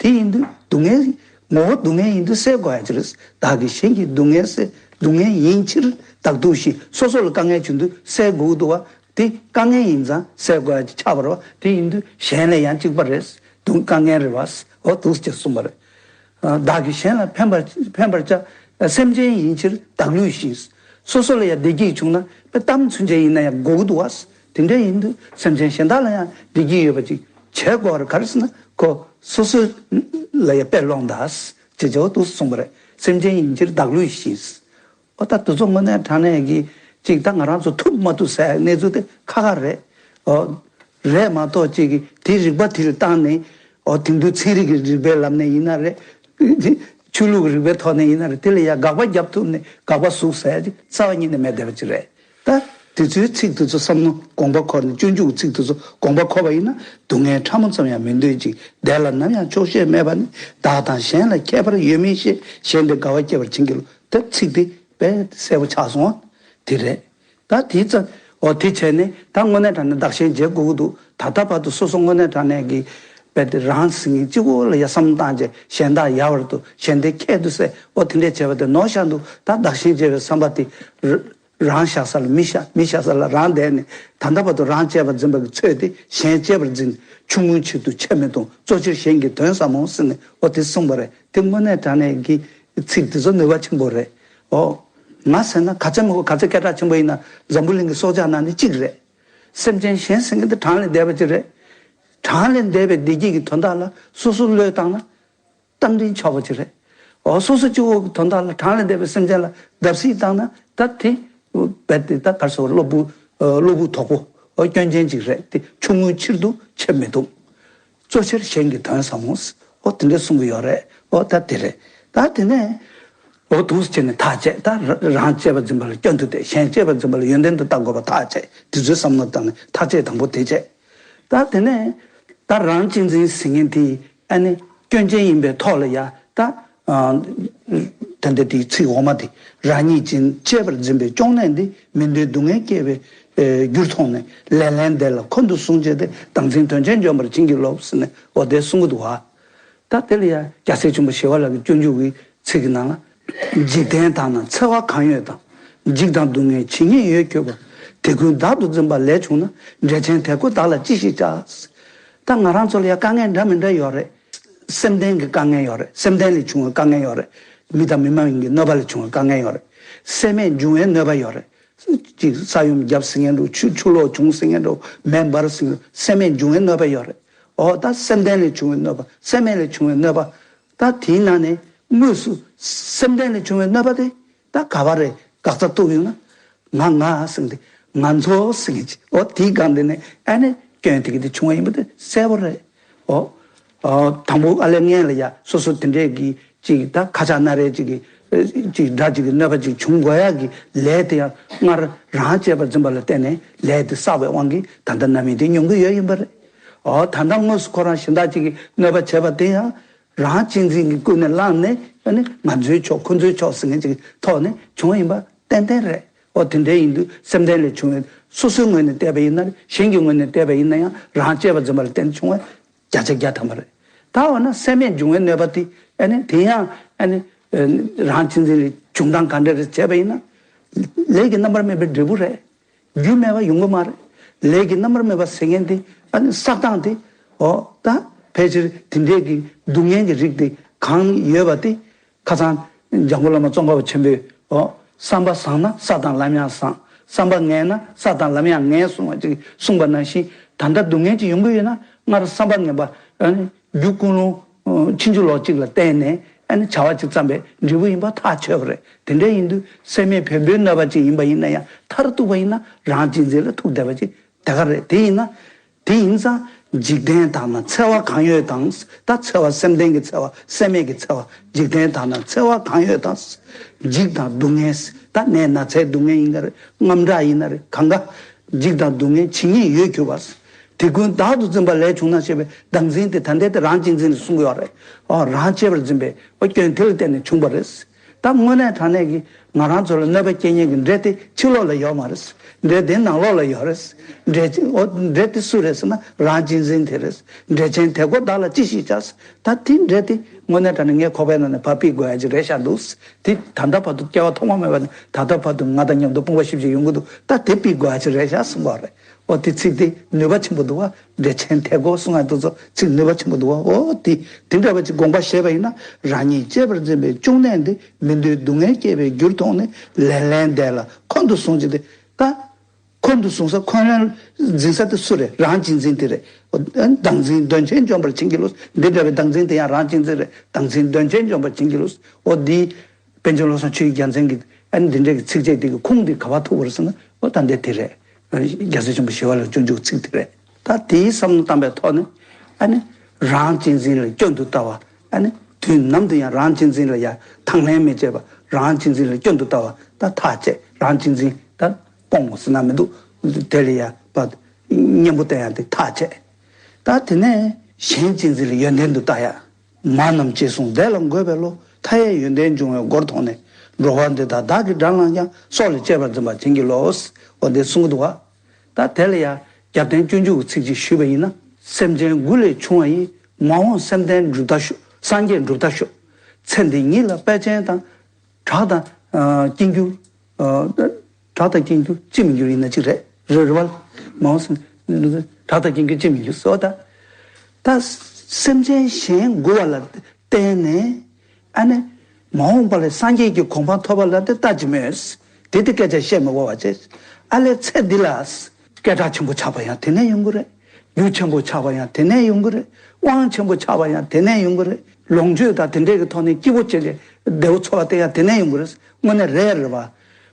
དེ་ཡིན་དུས་སྡུག་བསྔལ་ངོ་བོ་སྡུག་བསྔལ་ཡིན་དུས་སེལ་དགོས་ཡ་ཅིག་རེད། བདག་གིས་གཞན་གྱི་སྡུག་བསྔལ་སེལ། སྡུག་བསྔལ་ཡིན་ཕྱིར་བདག་སྡུག་ཞི། སོ་སོ་ལ་དཀའ་ངལ་བྱུང་དུས་སེལ་དགོས་ཀྱི་འདུག་བ། དེ་དཀའ་ངལ་ཡིན་ཙང་སེལ་དགོས་ཡ་ཅིག་ཆགས་པ་རེད་བ། དེ་ཡིན་དུས་གཞན་ལ་ཡང་གཅིག་པ་རེད། སྡུག་དཀའ་ངལ་རེད་བ། འོ་འདུག་ཅེས་གསུངས་པ་རེད། བདག་གིས་གཞན་ལ་ཕན་པར་ཕན་པར་བྱ། སེམས་ཅན་ཡིན་ཕྱིར་བདག་ལུས་ཞི། སོ་སོ་ལ་ཡང་བདེ་སྐྱིད་བྱུང་ན་དཔེ་གཏམ་ཚུན་ཆད་ཡིན་ན་ཡང་དགོས་ཀྱི་འདུག་བ། དེ་འདྲ་ཡིན་དུས་སེམས་ཅན་གཞན་དག་ལ་ཡང་བདེ་སྐྱིད་ཡོད་པ་ཅིག་བྱེད་དགོས་པ་རེད། ག་རེ་ཟེར་ན་ཁོ་སོ་སོ་ལ་ཡང་དཔེ་ལོངས་དང་ཅེས་བྱ་བ་འདུག་གསུངས་པ་རེད། སེམས་ཅན་ཡིན་ཕྱིར་བདག་ལུས་ཞི། ཨོ་ད་དེ་ཚོ་དངོས་གནས་དྲང་གནས་ཀྱི་ཅིག་ད་ང་རང་ཚོ་ཐུབ་མ་ཐུབ་ཟེར་གནས་ཚུལ་དེ་ཁག་ཁག་རེད། ཨོ་རེད་མ་གཏོགས་ཅིག་གི་དེ་རིག་པ་དེ་ལ་བཏང་ནས་ཨོ་དེང་དུས་ཚན་རིག་གི་རིག་པའི་ལམ་ནས་ཡིན་ན་རེད། ཆོས་ལུགས་ཀྱི་རིག་པའི་ཐོག་ནས་ཡིན་ན་རེད། དེ་ལ་ཡ་དགག་པ་རྒྱབ་ཐུབ་ནས་དགག་པ་ཟུག་ཟེར་ཅིག་རྩ་བ་ཉིད་ནས་མེད་བསྡད་པ་ཅིག་རེད། ད་དེ་ཚོའི་ཚིག་དེ་ཚོ་བསམ་མནོ་དགོངས་པ་འཁོར་ནས་སྤྱོད་འཇུག་གི་ཚིག་དེ་ཚོ་དགོངས་པ་འཁོར་བ་ཡིན་ན་སྡུག་བསྔལ་ཕྲ་མོ་ཙམ་ཡང་མི་འདོད་ཅིང་བདེ་ལ་ནམ་ཡང་ཆོག་ཤེས་མེད་པ་ནི། བདག་དང་གཞན་ལ་ཁྱད་པར་ཡོད་མིན་ཤེས། གཞན་དེ་དགའ་བ་སྐྱེད་པར་བྱིན་གྱིས་རློབས། ད་ཚིག་དེ་དཔེ་གསལ་པོ་ཆགས་སོང་། དེ་རེད། ད་དེ་ཙམ་འོ་དེ་བྱས་ནས་ད་དངོས་གནས་དྲང་གནས་བདག་གཞན་བརྗེ་དགོས་ཀྱི་འདུག་ད་ལྟ་བར་དུ་སོ་སོ་དངོས་གནས་དྲང་གནས་ཀྱི་དཔེ་དེ་རང་ཟིན་གྱི་གཅིག་པོ་ལ་ཡ་བསམ་བཏང་བྱས་གཞན་དག་ཡལ་བར་དུ་གཞན་དེ་ཁྱད་དུ་བསད་འོ་དེ་འདྲས་བྱས་པ་དེ་ནོར་ཤག་འདུག་ད་བདག་གཞན་བརྗེ་བའི་བསམ་པ་དེ་ར་རང་བཞག་ས་ལ་མི་བཞག་མི་བཞག་ས་ལ་རང་བསྡད་ནས་ད་ལྟ་བར་དུ་རང་གཅེས་པར་འཛིན་པ་གི་ཚོད་དེ་གཞན་གཅེས་པར་འཛིན། ཆུང་ངུའི་ཕྱིར་དུ་ཆེ་མི་གཏོང་། གཙོ་ཆེར་གཞན་གྱི་དོན་བསམ་མོ་ཟེར་ནས་འོ་དེ་གསུངས་པ་རེད། དེ་དངོས་གནས་དྲང་གནས་ཀྱི་ཚིག་དེ་ཚོ་ནུས་པ་ཆེན་པོ་རེད། ཨོ། ང་ཟེར་ན་ག་ཚད་མི་དགོས་ག་ཚད་སྐད་གྲགས་ཆེན་པོ་ཡིན་ན་འཛམ་བུ་གླིང་གི་སྲོག་ཆགས་ནང་ནས་གཅིག་རེད། སེམས་ཅན་གཞན་ཟེར་མཁན་དེ་གྲངས་ལས་འདས་པ་ཅིག་རེད། གྲངས་ལས་འདས་པའི་བདེ་སྐྱིད་ཀྱི་དོན་དག་ལ་སོ་སོ་བློས་བཏང་ན་རྟ་མགྲིན་ཆགས་པ་ཅིག་རེད། ཨོ་སོ་སོ་གཅིག་པོ་གི་དོན་དག་ལ་གྲངས་ལས་འདས་པའི་སེམས་ཅན་ལ་བརྡབ་གསིག་བཏང་ན་ད་དེ་རྦད་དེ་ད་གར་སོ་གློ་བུར་གློ་བུར་དོག་པོ་ཨོ་སྐྱོན་ཅན་ཅིག་རེད་དེ། ཆུང་ངུའི་ཕྱིར་དུ་ཆེ་མི་གཏོང་། གཙོ་ཆེར་གཞན་གྱི་དོན་བསམ་མོ། ཨོ་དེ་འདྲ་གསུང་གི་ཡོད་རེད། ཨོ་ད་དེ་རེད། ད་དེ་ནས་ཨོ་འདུག་སེ་བྱས་ནས་ཐག་བཅད། ད་ར་རང་གཅེས་པར་འཛིན་པ་ལ་སྐྱོན་དུ་བལྟས། གཞན་གཅེས་པར་འཛིན་པ་ལ་ཡོན་ཏན་དུ་བལྟ་དགོས་པ་ཐག་བཅད། དེ་ཚོའི་བསམ་བློ་བཏང་ནས་ཐག་བཅད་དང་པོ་དེ་བཅད། ད་དེ་ནས་ད་རང་གཅེས་འཛིན་ཟེར་མཁན་དེ་ཨ་ནི་སྐྱོན་ཅན་ཡིན་པའི་ཐོག་ལ་ཡ་ད་ཨ་ད་ལྟ་དེའི་ཚིག་འོག་མ་དེ་རང་ཉིད་ཀྱིས་གཅེས་པར་འཛིན་པའི་གཅོང་ནད་འདི་མི་འདོད་སྡུག་བསྔལ་སྐྱེ་བའི་རྒྱུར་མཐོང་ནས་ལས་ལན་འདི་ལ་འཁོན་དུ་བཟུང་བྱས་ཏེ་བདག་འཛིན་དོན་ཆེན་འཇོམས་པར་བྱིན་གྱིས་རློབས་ཟེར་ནས་འོ་དེ་གསུང་གི་འདུག་བ། ད་དེ་ལ་ཡང་རྒྱལ་སྲས་ཆེན་པོ་ཞི་བ་ལྷ་གི་སྤྱོད་འཇུག་གི་ཚིག་གི་ནང་ལ། འཇིག་རྟེན་དག་ན་འཚེ་བ་གང་ཡོད་དང་། འཇིགས་དང་སྡུག་བསྔལ་ཇི་སྙེད་ཡོད་གྱུར་པ། དེ་ཀུན་བདག་ཏུ་འཛིན་པ་ལས་བྱུང་ན། འགྲེལ་ཆེན་དེ་ཀོ་བདག་ལ་ཅི་ཞིག་བྱ། ད་ང་རང་ཚོ་ལ་ཡང་དཀའ་ངལ་འདྲ་མི་འདྲ་ཡོད་རེད། སེམས་ལྡན་གྱི་དཀའ་ངལ་ཡོད་རེད། སེམས་ལྡན་ལས་བྱུང་བའི་དཀའ་ངལ་ཡོད་རེད། མི་དང་མི་མ་ཡིན་གྱི་གནོད་པ་ལས་བྱུང་བའི་དཀའ་ངལ་ཡོད་རེད། སེམས་མེད་འབྱུང་བའི་གནོད་པ་ཡོད་རེད། ཅིག་ས་ཡོམ་བརྒྱབ་ཟིན་མཁན་འགྲོ། ཆུ་ཆུ་ལོག་བྱུང་ཟིན་མཁན་འགྲོ། མེ་འབར་ཟིན་མཁན་འགྲོ། སེམས་མེད་འབྱུང་བའི་གནོད་པ་ཡོད་རེད། འོ་ད་སེམས་ལྡན་ལས་བྱུང་བའི་གནོད་པ། སེམས་མེད་ལས་བྱུང་བའི་གནོད་པ། ད་དེའི་ནང་ནས་དངོས་སུ་སེམས་ལྡན་ལས་བྱུང་བའི་གནོད་པ་དེ་ད་ག་བ་རེད། འགག་རྩ་གཏུག་ཡོང་ན་ང་ང་ཟེར་གྱི་དེ། ང་ཚོ་ཟེར་གྱི་ཅི། འོ་དེའི་སྒང་དེ་ནས་ཨ་ནི་སྐྱོན་དེ་གི་དེ་བྱུང་བ་ཡིན་པ་དེ་གསལ་པོ་རེད། འོ། ཨ། དང་པོ་ཨ་ལས་སྔན་ལ་ཡ་སོ་སོ་དེ་འདྲས་ཀྱི་ཅིག་ད་ཁ་ཆག་སྣ་རལ་ཅིག་གི་ཅིག་དགྲ་ཅིག་གི་གནོད་པ་ཅིག་འབྱུང་དགོས་ཡག་གི་ལས་དེ་ཡང་སྔར་རང་གཅེས་པར་འཛིན་པ་ལ་བརྟེན་ནས་ལས་དེ་བསགས་པའི་དབང་གིས་ད་ལྟ་རྣམ་སྨིན་དེ་མྱོང་གི་ཡོད་ཡིན་པ་རེད། འོ་ད་ལྟ་དངོས་སུ་ཁོ་རང་གཞན་དག་ཅིག་གི་གནོད་པ་བྱས་པ་དེ་ཡང་རང་གཅེས་འཛིན་གྱི་ཀུན་ནས་བསླངས་ནས་ཨ་ནི་ང་ཚོའི་ཕྱོགས་ཁོ་ཚོའི་ཕྱོགས་ཟེར་མཁན་ཅིག་གི་ཐོག་ནས་བྱུང་བ་ཡིན་པ་ཏན་ཏན་རེད། འོ་དེ་འདྲའི་ཡིན་དུས་སེམས་ལྡན་ལས་བྱུང་བའི་སོ་སོའི་ངོས་ནས་བལྟས་པ་ཡིན་ན་རེད། གཞན་གྱི་ངོས་ནས་བལྟས་པ་ཡིན་ན་ཡང་རང་གཅེས་པར་འཛིན་པ་ལ་བརྟེན་ནས་བྱུང་བ་བརྒྱ་ཆ་བརྒྱ་ཐམ་པ་རེད། ད་འོ་ན་སེམས་མེད་འབྱུང་བའི་གནོད་པ་དེ་ཨ་ནི་དེ་ཡང་ཨ་ནི་རང་གཅེས་འཛིན་ལས་བྱུང་སྟངས་ག་འདྲ་རེད་བྱས་པ་ཡིན་ན། ལས་ཀྱི་རྣམ་པར་སྨིན་པའི་འབྲས་བུ་རེད། རྒྱུ་མེད་པ་ཡོང་གི་མ་རེད། ལས་ཀྱི་རྣམ་པར་སྨིན་པ་ཟེར་མཁན་དེ་ཨ་ནི་བསགས་སྟངས་དེ། འོ་ད་ཕལ་ཆེར་དེ་འདྲའི་གི་སྡུག་བསྔལ་གྱི་རིགས་དེ་གང་ཡོད་པ་དེ། ཁ་སང་འཇམ་མགོན་བླ་མ་ཙོང་ཁ་པ་ཆེན་པོས། འོ། བསམ་པ་བཟང་ན་ས་དང་ལམ་ཡང་བཟང་། བསམ་པ་ངན་ན་ས་དང་ལམ་ཡང་ངན་གསུང་བ་ཅིག་གསུངས་པ་ནང་བཞིན། ད་ལྟ་སྡུག་བསྔལ་ཅིག་ཡོང་གི་ཡོད་ན་སྔར་བསམ་པ་ངན་པ་ཨ་ནི་རྒྱུ་ཀུན་སློང་ཕྱིན་ཅི་ལོག་ཅིག་ལ་བརྟེན་ནས་ཨ་ནི་བྱ་བ་ཅིག་བརྩམས་པའི་འབྲས་བུ་ཡིན་པ་ཐག་ཆོད་པ་རེད། དེ་འདྲ་ཡིན་དུས་སེམས་མེད་བེམ་པོའི་གནོད་པ་ཅིག་ཡིན་པ་ཡིན་ན་ཡང་མཐར་གཏུགས་པ་ཡིན་ན་རང་གཅེས་འཛིན་ལ་ཐུག་བསྡད་པ་ཅིག་དེ་ག་རེད། དེ་ཡིན་ན། དེ་ཡིན་ཙང་འཇིག་རྟེན་དག་ན་འཚེ་བ་གང་ཡོད་དང་། ད་འཚེ་བ་སེམས་ལྡན་གྱི་འཚེ་བ་སེམས་མེད་ཀྱི་འཚེ་བ། འཇིག་རྟེན་དག་ན་འཚེ་བ་གང་ཡོད་དང་། འཇིགས་དང་སྡུག་བསྔལ། ད་ནད་ན་ཚའི་སྡུག་བསྔལ་ཡིན་ན་རེད། རྔམ་དྲག་ཡིན་ན་རེད། གང་ག་འཇིགས་དང་སྡུག་བསྔལ་ཇི་སྙེད་ཡོད་གྱུར་པ། དེ་ཀུན་བདག་ཏུ་འཛིན་པ་ལས་བྱུང་ན་ཞེས་པའི་བདག་འཛིན་དེ་ད་ལྟའི་དེ་རང་གཅེས་འཛིན་ལ་གསུང་གི་ཡོད་རེད། ཨོ་རང་གཅེས་པར་འཛིན་པའི་ཨོ་སྐྱོན་དེ་ལ་བརྟེན་ནས་བྱུང་བ་རེད། ད་དངོས་གནས་དྲང་གནས་ཀྱི་ང་རང་ཚོ་ལ་གནོད་པ་སྐྱེལ་མཁན་གྱི་འདྲེ་དེ་ཕྱི་ལོགས་ལ་ཡོད་མ་རེད། འདྲེ་དེ་ནང་ལོགས་ལ་ཡོད་རེད། འདྲེ་ཅི་ཨོ་འདྲེ་དེ་སུ་རེད་ཟེར་ན་རང་གཅེས་འཛིན་དེ་རེད། འདྲེ་ཆེན་དེ་ཀོ་བདག་ལ་ཅི་ཞིག་བྱ། ད་དེ་འདྲེ་དེ་དངོས་གནས་དྲང་གནས་ངས་ཁོག་པའི་ནང་ནས་ཕར་ཕུད་དགོས་ཡ་ཅིག་རེད་ཤག་འདུག་དེ་ད་ལྟ་བར་དུ་སྐྱེ་བ་ཐོག་མ་མེད་པ་ནས་ད་ལྟ་བར་དུ་ང་དང་མཉམ་དུ་དཔུང་པ་བཤིབ་བྱས་ཡོང་གི་འདུག་ད་དེ་ཕུད་དགོས་ཡ་ཅིག་རེད་ཤག་གསུངས་པ་རེད། ཨོ་དེ་ཚིག་དེ་ནུས་པ་ཆེན་པོ་འདུག་བ། འདྲེ་ཆེན་དེ་ཀོ་གསུང་ཡ་དེ་ཚོ་ཚིག་ནུས་པ་ཆེན་པོ་འདུག་བ། ཨོ་དེ་དེ་འདྲ་བ་ཅིག་དགོངས་པ་བཞེས་པ་ཡིན་ན། རང་ཉིད་གཅེས་པར་འཛིན་པའི་བཅུག་ནས་འདི་མི་འདོད་སྡུག་བསྔལ་སྐྱེ་བའི་རྒྱུར་མཐོང་ནས་ལན་ལན་འདས་ལ་འཁོན་དུ་བཟུང་ཅིག་དེ་ད། འཁོན་དུ་བཟུང་ས་འཁོན་ལན་འཛིན་ས་དེ་སུ་རེད། རང་གཅེས་འཛིན་དེ་རེད། བདག་འཛིན་གདོན་ཆེན་འཇོམས་པར་བྱིན་གྱིས་རློབས། འདི་འདྲ་བའི་བདག་འཛིན་དེ་ཡང་རང་གཅེས་འཛིན་རེད། བདག་འཛིན་གདོན་ཆེན་འཇོམས་པར་བྱིན་གྱིས་རློབས། ཨོ་འདི། པཎ་ཆེན་བློ་བཟང་ཆོས་ཀྱི་རྒྱལ་མཚན་གྱི་ཨ་ནི་འདི་འདྲ་གི་ཚིགས་བཅད་འདི་གི་ཁུངས་འདི་ག་པར་ཐུག་པ་རེད་ཟེར་ན། ཨོ་ད་འདི་དེ་རེད། རྒྱལ་སྲས་ཆེན་པོ་ཞི་བ་ལྷས་སྤྱོད་འཇུག་ཚིག་དེ་རེད། ད་དེའི་བསམ་བློ་བཏང་པའི་ཐོག་ནས་ཨ་ནི་རང་གཅེས་འཛིན་ལ་སྐྱོན་དུ་ལྟ་བ། ཨ་ནི་དུས་ནམ་དུ་ཡང་རང་གཅེས་འཛིན་ལ་ཡང་དང་ལེན་མི་བྱེད་པ། རང་གཅེས་འཛིན་ལ་སྐྱོན་དུ་ལྟ་བ་ད་ཐག་བཅད། རང་གཅེས་འཛིན་ད་སྤོང་དགོས་ཟེར་ན་མི་འདུག་དེ་ལ་ཡང་པ་གཉེན་པོ་བསྟེན་ཡང་དེ་ཐག་བཅད། ད་དེ་ནས་གཞན་གཅེས་འཛིན་ལ་ཡོན་ཏན་དུ་ལྟ་ཡ། མ་རྣམས་ཅེས་གསུངས་དེ་ལ་འགོད་པའི་བློ། མཐའ་ཡས་ཡོན་ཏན་འབྱུང་བའི་སྒོར་མཐོང་ནས། འགྲོ་བ་འདི་དག་བདག་གིས་དགྲར་བླངས་ཀྱང་། སྲོག་ལ་གཅེས་པར་འཛིན་པར་བྱིན་གྱིས་རློབས། འོ་འདི་གསུང་གི་འདུག་བ། ད་དེ་ལ་ཡང་རྒྱབ་རྟེན་སྤྱོད་འཇུག་གི་ཚིག་ཅིག་ཞུས་པ་ཡིན་ན། སེམས་ཅན་དགུ་ལས་བྱུང་བ་ཡི། མ་འོངས་སེམས་ལྡན་གྲུབ་མཐའ་ཤོག་སངས་རྒྱས་གྲུབ་མཐའ་ཤོག་ཚེ་འདི་ཉིད་ལ་དཔལ་ཆེན་དང་། གྲགས་དང་། ཨ། སྐྱེ་འགྱུར། ཨ། གྲགས་དང་སྐྱེ་འགྱུར་ཅི་མི་འགྱུར་ཡིན་ན་གཅིག་རེད། རེད་རེད་བ། མ་འོངས་སེམས། གྲགས་དང་སྐྱེ་འགྱུར་ཅི་མི་འགྱུར་ཟེར་བ་ད། ད་སེམས་ཅན་གཞན་དགུ་བ་ལ་བརྟེན་ནས། ཨ་ནི། མ་འོངས་པ་ལ་སངས་རྒྱས་ཀྱི་གོ་འཕང་ཐོབ་པ་ལ་དེ་ལྟ་ཅི་མོད། དེ་དེ་སྐད་ཆ་བཤད་མི་དགོས་པ་བྱས། ཨ་ལས་ཚེ་འདི་ལ། སྐད་གྲགས་ཆེན་པོ་ཆགས་པ་ཡང་དེ་ནས་ཡོང་གི་རེད། རྒྱུ་ཆེན་པོ་ཆགས་པ་ཡང་དེ་ནས་ཡོང་གི་རེད། དབང་ཆེན་པོ་ཆགས་པ་ཡང་དེ་ནས་ཡོང་གི་རེད། ལོངས་སྤྱོད་དང་དེ་འདྲས་ཀྱི་ཐོག་ནས་སྐྱིད་པོ་བྱེད་ཀྱི་བདེ་བོ་འཚོ་བ་དེ་ཡང་དེ་ནས་ཡོང་གི་རེད། དངོས་གནས་རེད་རེད་བ།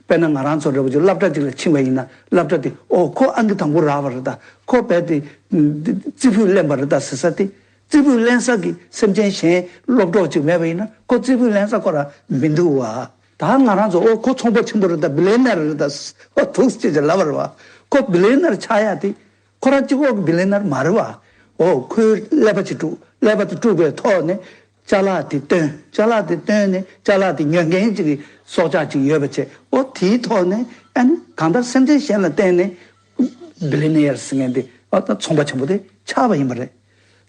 དཔེར་ན་ང་རང་ཚོ་འདྲ་བོ་ཅིག་སློབ་གྲྭ་ཅིག་ལ་ཕྱིན་པ་ཡིན་ན་སློབ་གྲྭ་དེ་ཨོ་ཁོ་ཨང་ཀི་དང་པོ་རག་པ་རེད་ད། ཁོ་རྦད་དེ་རྩེ་ཕུད་ལེན་པ་རེད་ད་ཟེར་ས་དེ། རྩེ་ཕུད་ལེན་ས་གི་སེམས་ཅན་གཞན་སློབ་གྲོགས་ཅིག་མེད་པ་ཡིན་ན་ཁོ་རྩེ་ཕུད་ལེན་ས་ཁོ་རང་མི་འདུག་བ། ད་ང་རང་ཚོ་ཨོ་ཁོ་ཚོང་པ་ཆེན་པོ་རེད་ད། བི་ལི་ཡ་ནེར་རེད་ད། ཨོ་ཐུགས་ཅེས་ཅེས་ལབ་པ་རེད་བ། ཁོ་བི་ལི་ཡ་ནེར་ཆགས་ཡ་དེ་ཁོ་རང་གཅིག་པོ་གི་བི་ལི་ཡ་ནེར་མ་རེད་བ། ཨོ་ཁོས་ཀླད་པ་ཅིག་དཀྲུགས། ཀླད་པ་དེ་དཀྲུགས་པའི་ཐོག་ནས་ཅ་ལག་དེ་བཏོན། ཅ་ལག་དེ་བཏོན་ནས་ཅ་ལག་དེ་ཉོ་མཁན་ཅིག་གི་སྲོག་ཆགས་ཅིག་ཡོད་པ་བྱས། ཨོ་དེའི་ཐོག་ནས་ཨ་ནི་གང་ལྟར་སེམས་ཅན་གཞན་ལ་བརྟེན་ནས་བི་ལི་ཡ་ནེར་ཟེར་མཁན་དེ་ཨོ་ད་ཚོང་པ་ཆེན་པོ་དེ་ཆགས་པ་ཡིན་པ་རེད།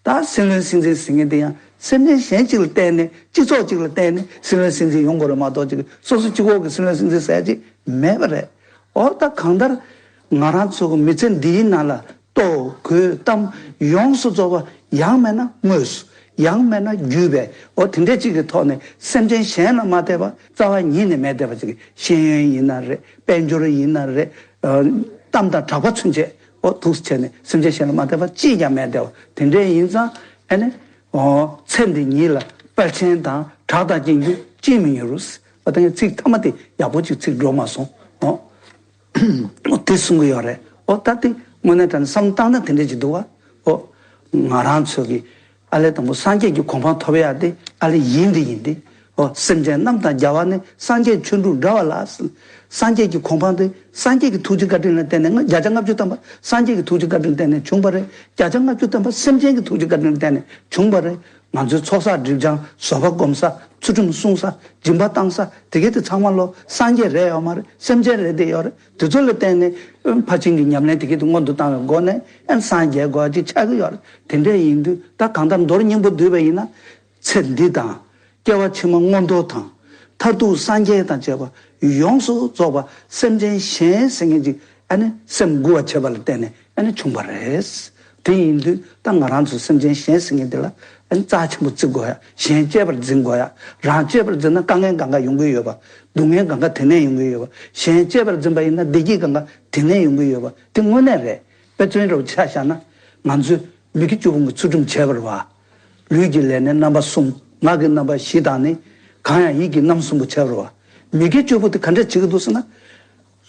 ད་སྲིད་བློན་སྲིད་འཛིན་ཟེར་མཁན་དེ་ཡང་སེམས་ཅན་གཞན་གཅིག་ལ་བརྟེན་ནས་སྤྱི་ཚོགས་གཅིག་ལ་བརྟེན་ནས་སྲིད་བློན་སྲིད་འཛིན་ཡོང་དགོས་རེད་མ་གཏོགས་ཅིག་སོ་སོ་གཅིག་པོ་གི་སྲིད་བློན་སྲིད་འཛིན་ཟེར་ཡ་ཅིག་མེད་པ་རེད། ཨོ་ད་གང་ལྟར་ང་རང་ཚོ་གི་མི་ཚེ་འདིའི་ནང་ལ་ལྟོ་གོས་གཏམ་ཡོངས་སུ་རྫོགས་པ་ཡང་མེད་ན་དངོས་སུ་ཡང་མེད་ན་བརྒྱུད་པའི་ཨོ་དེ་འདྲས་ཅིག་གི་ཐོག་ནས་སེམས་ཅན་གཞན་ལ་མ་བལྟས་པ་རྩ་བ་ཉིད་ནས་མེད་བསྡད་པ་ཅིག་གི་ཤེས་ཡོན་ཡིན་ན་རེད། དཔལ་འབྱོར་ཡིན་ན་རེད། ཨ་གཏམ་དང་གྲགས་པ་ཚུན་ཆད། འོ་འདུག་སེ་བྱས་ནས་སེམས་ཅན་གཞན་ལ་མ་བརྟེན་པ་ཅིས་ཀྱང་མེད་བསྡད་པ་དེ་འདྲས་ཡིན་ཙང་ཨ་ནི། འོ་ཚེ་འདི་ཉིད་ལ་དཔལ་ཆེན་དང་གྲགས་དང་དབྱིངས་རྒྱུ་ཅིས་མི་མྱུར། འོ་ད་ངས་ཚིག་མཐའ་མ་དེ་ཡག་པོ་ཅིག་ཚིག་འགྲོ་མ་སོང་། འོ། འོ་དེ་གསུང་གི་ཡོད་རེད། འོ་ད་དེ་དངོས་གནས་དྲང་གནས་བསམ་བློ་བཏང་ན་དེ་འདྲས་ཅིག་འདུག་བ། འོ། ང་རང་ཚོ་གི་ཨ་ལས་དང་པོ་སངས་རྒྱས་ཀྱི་གོ་འཕང་ཐོབ་ཡག་དེ་ཨ་ལས་ཡིན་དེ་ཡིན་ཏེ། འོ་སེམས་ཅན་རྣམས་དང་རྒྱལ་བ་ནི། སངས་རྒྱས་ཆོས་དྲུག་འདྲ་བ་ལ། སངས་རྒྱས་ཀྱི་གོ་འཕང་དེ་སངས་རྒྱས་ཀྱི་ཐུགས་རྗེ་བཀའ་དྲིན་ལ་བརྟེན་ནས་ང་བརྒྱ་ཆ་ལྔ་བཅུ་ཐམ་པ་སངས་རྒྱས་ཀྱི་ཐུགས་རྗེ་བཀའ་དྲིན་ལ་བརྟེན་ནས་བྱུང་བ་རེད། བརྒྱ་ཆ་ལྔ་བཅུ་ཐམ་པ་སེམས་ཅན་གྱི་ཐུགས་རྗེ་བཀའ་དྲིན་ལ་བརྟེན་ནས་བྱུང་བ་རེད། ང་ཚོའི་ཚོགས་བསགས་སྒྲིབ་སྦྱང་བཟོད་པ་སྒོམ་ས་ཚུལ་ཁྲིམས་བསྲུང་ས་སྦྱིན་པ་བཏང་ས་དེ་གས་དེ་ཚང་མ་ལོ་སངས་རྒྱས་རེད་ཡོད་མ་རེད། སེམས་ཅན་རེད་དེ་ཡོད་རེད། དེ་ཚོ་ལ་བརྟེན་ནས་ཕར་ཕྱིན་གྱི་ཉམས་ལེན་དེ་གས་དེ་སྔོན་དུ་བཏང་བའི་སྒོ་ནས་ཨ་ནི་སངས་རྒྱས་དགོས་ཅིག་ཆགས་ཀྱི་ཡོད་རེད། དེ་འདྲས་ཡིན་དུས་ད་གང་ལྟར་མདོར་སྙིང་པོ་བསྡུས་པ་ཡིན་ན། ཚེ་འདི་དང་། སྐྱེ་བ་ཕྱི་མ་མངོན་མཐོ་དང་། མཐར་ཐུག་སངས་རྒྱས་དང་བཅས་པ་ཡོངས་སུ་རྫོགས་པ་སེམས་ཅན་གཞན་ཟེར་མཁན་ཅིག་ཨ་ནི་སེམས་མགུ་བ་བྱེད་པ་ལ་བརྟེན་ནས་ཨ་ནི་བྱུང་བ་རེད། དེ་ཡིན་དུས་ད་ང་རང་ཚོ་སེམས་ཅན་གཞན་ཟེར་མཁན་དེ་ལ་ཨ་ནི་རྩ་ཆེན་པོ་བརྩི་དགོས་ཡ། གཞན་གཅེས་པར་འཛིན་དགོས་ཡ། རང་གཅེས་པར་འཛིན་ན་དཀའ་ངལ་གང་ག་ཡོང་གི་ཡོད་པ། སྡུག་བསྔལ་གང་ག་དེ་ནས་ཡོང་གི་ཡོད་པ། གཞན་གཅེས་པར་འཛིན་པ་ཡིན་ན་བདེ་སྐྱིད་གང་ག་དེ་ནས་ཡོང་གི་ཡོད་པ་དེ་དངོས་གནས་རེད། དཔེ་མཚོན་རུ་ཆ་བཞག་ན་ང་ཚོས་མི་དགེ་བཅུ་སྤོང་གི་ཚུལ་ཁྲིམས་བྱས་པ་རེད་བ། ལུས་ཀྱི་ལས་ནི་རྣམ་པ་གསུམ། ངག་གི་རྣམ་པ་བཞི་དང་ནི། གང་ཡང་ཡིད་ཀྱི་རྣམ་གསུམ་པོ་བྱས་པ་རེད་བ། མི་དགེ་བཅུ་སྤོང་དེ་ག་འདྲ་བྱེད་ཀྱི་འདུག་ཟེར་ན།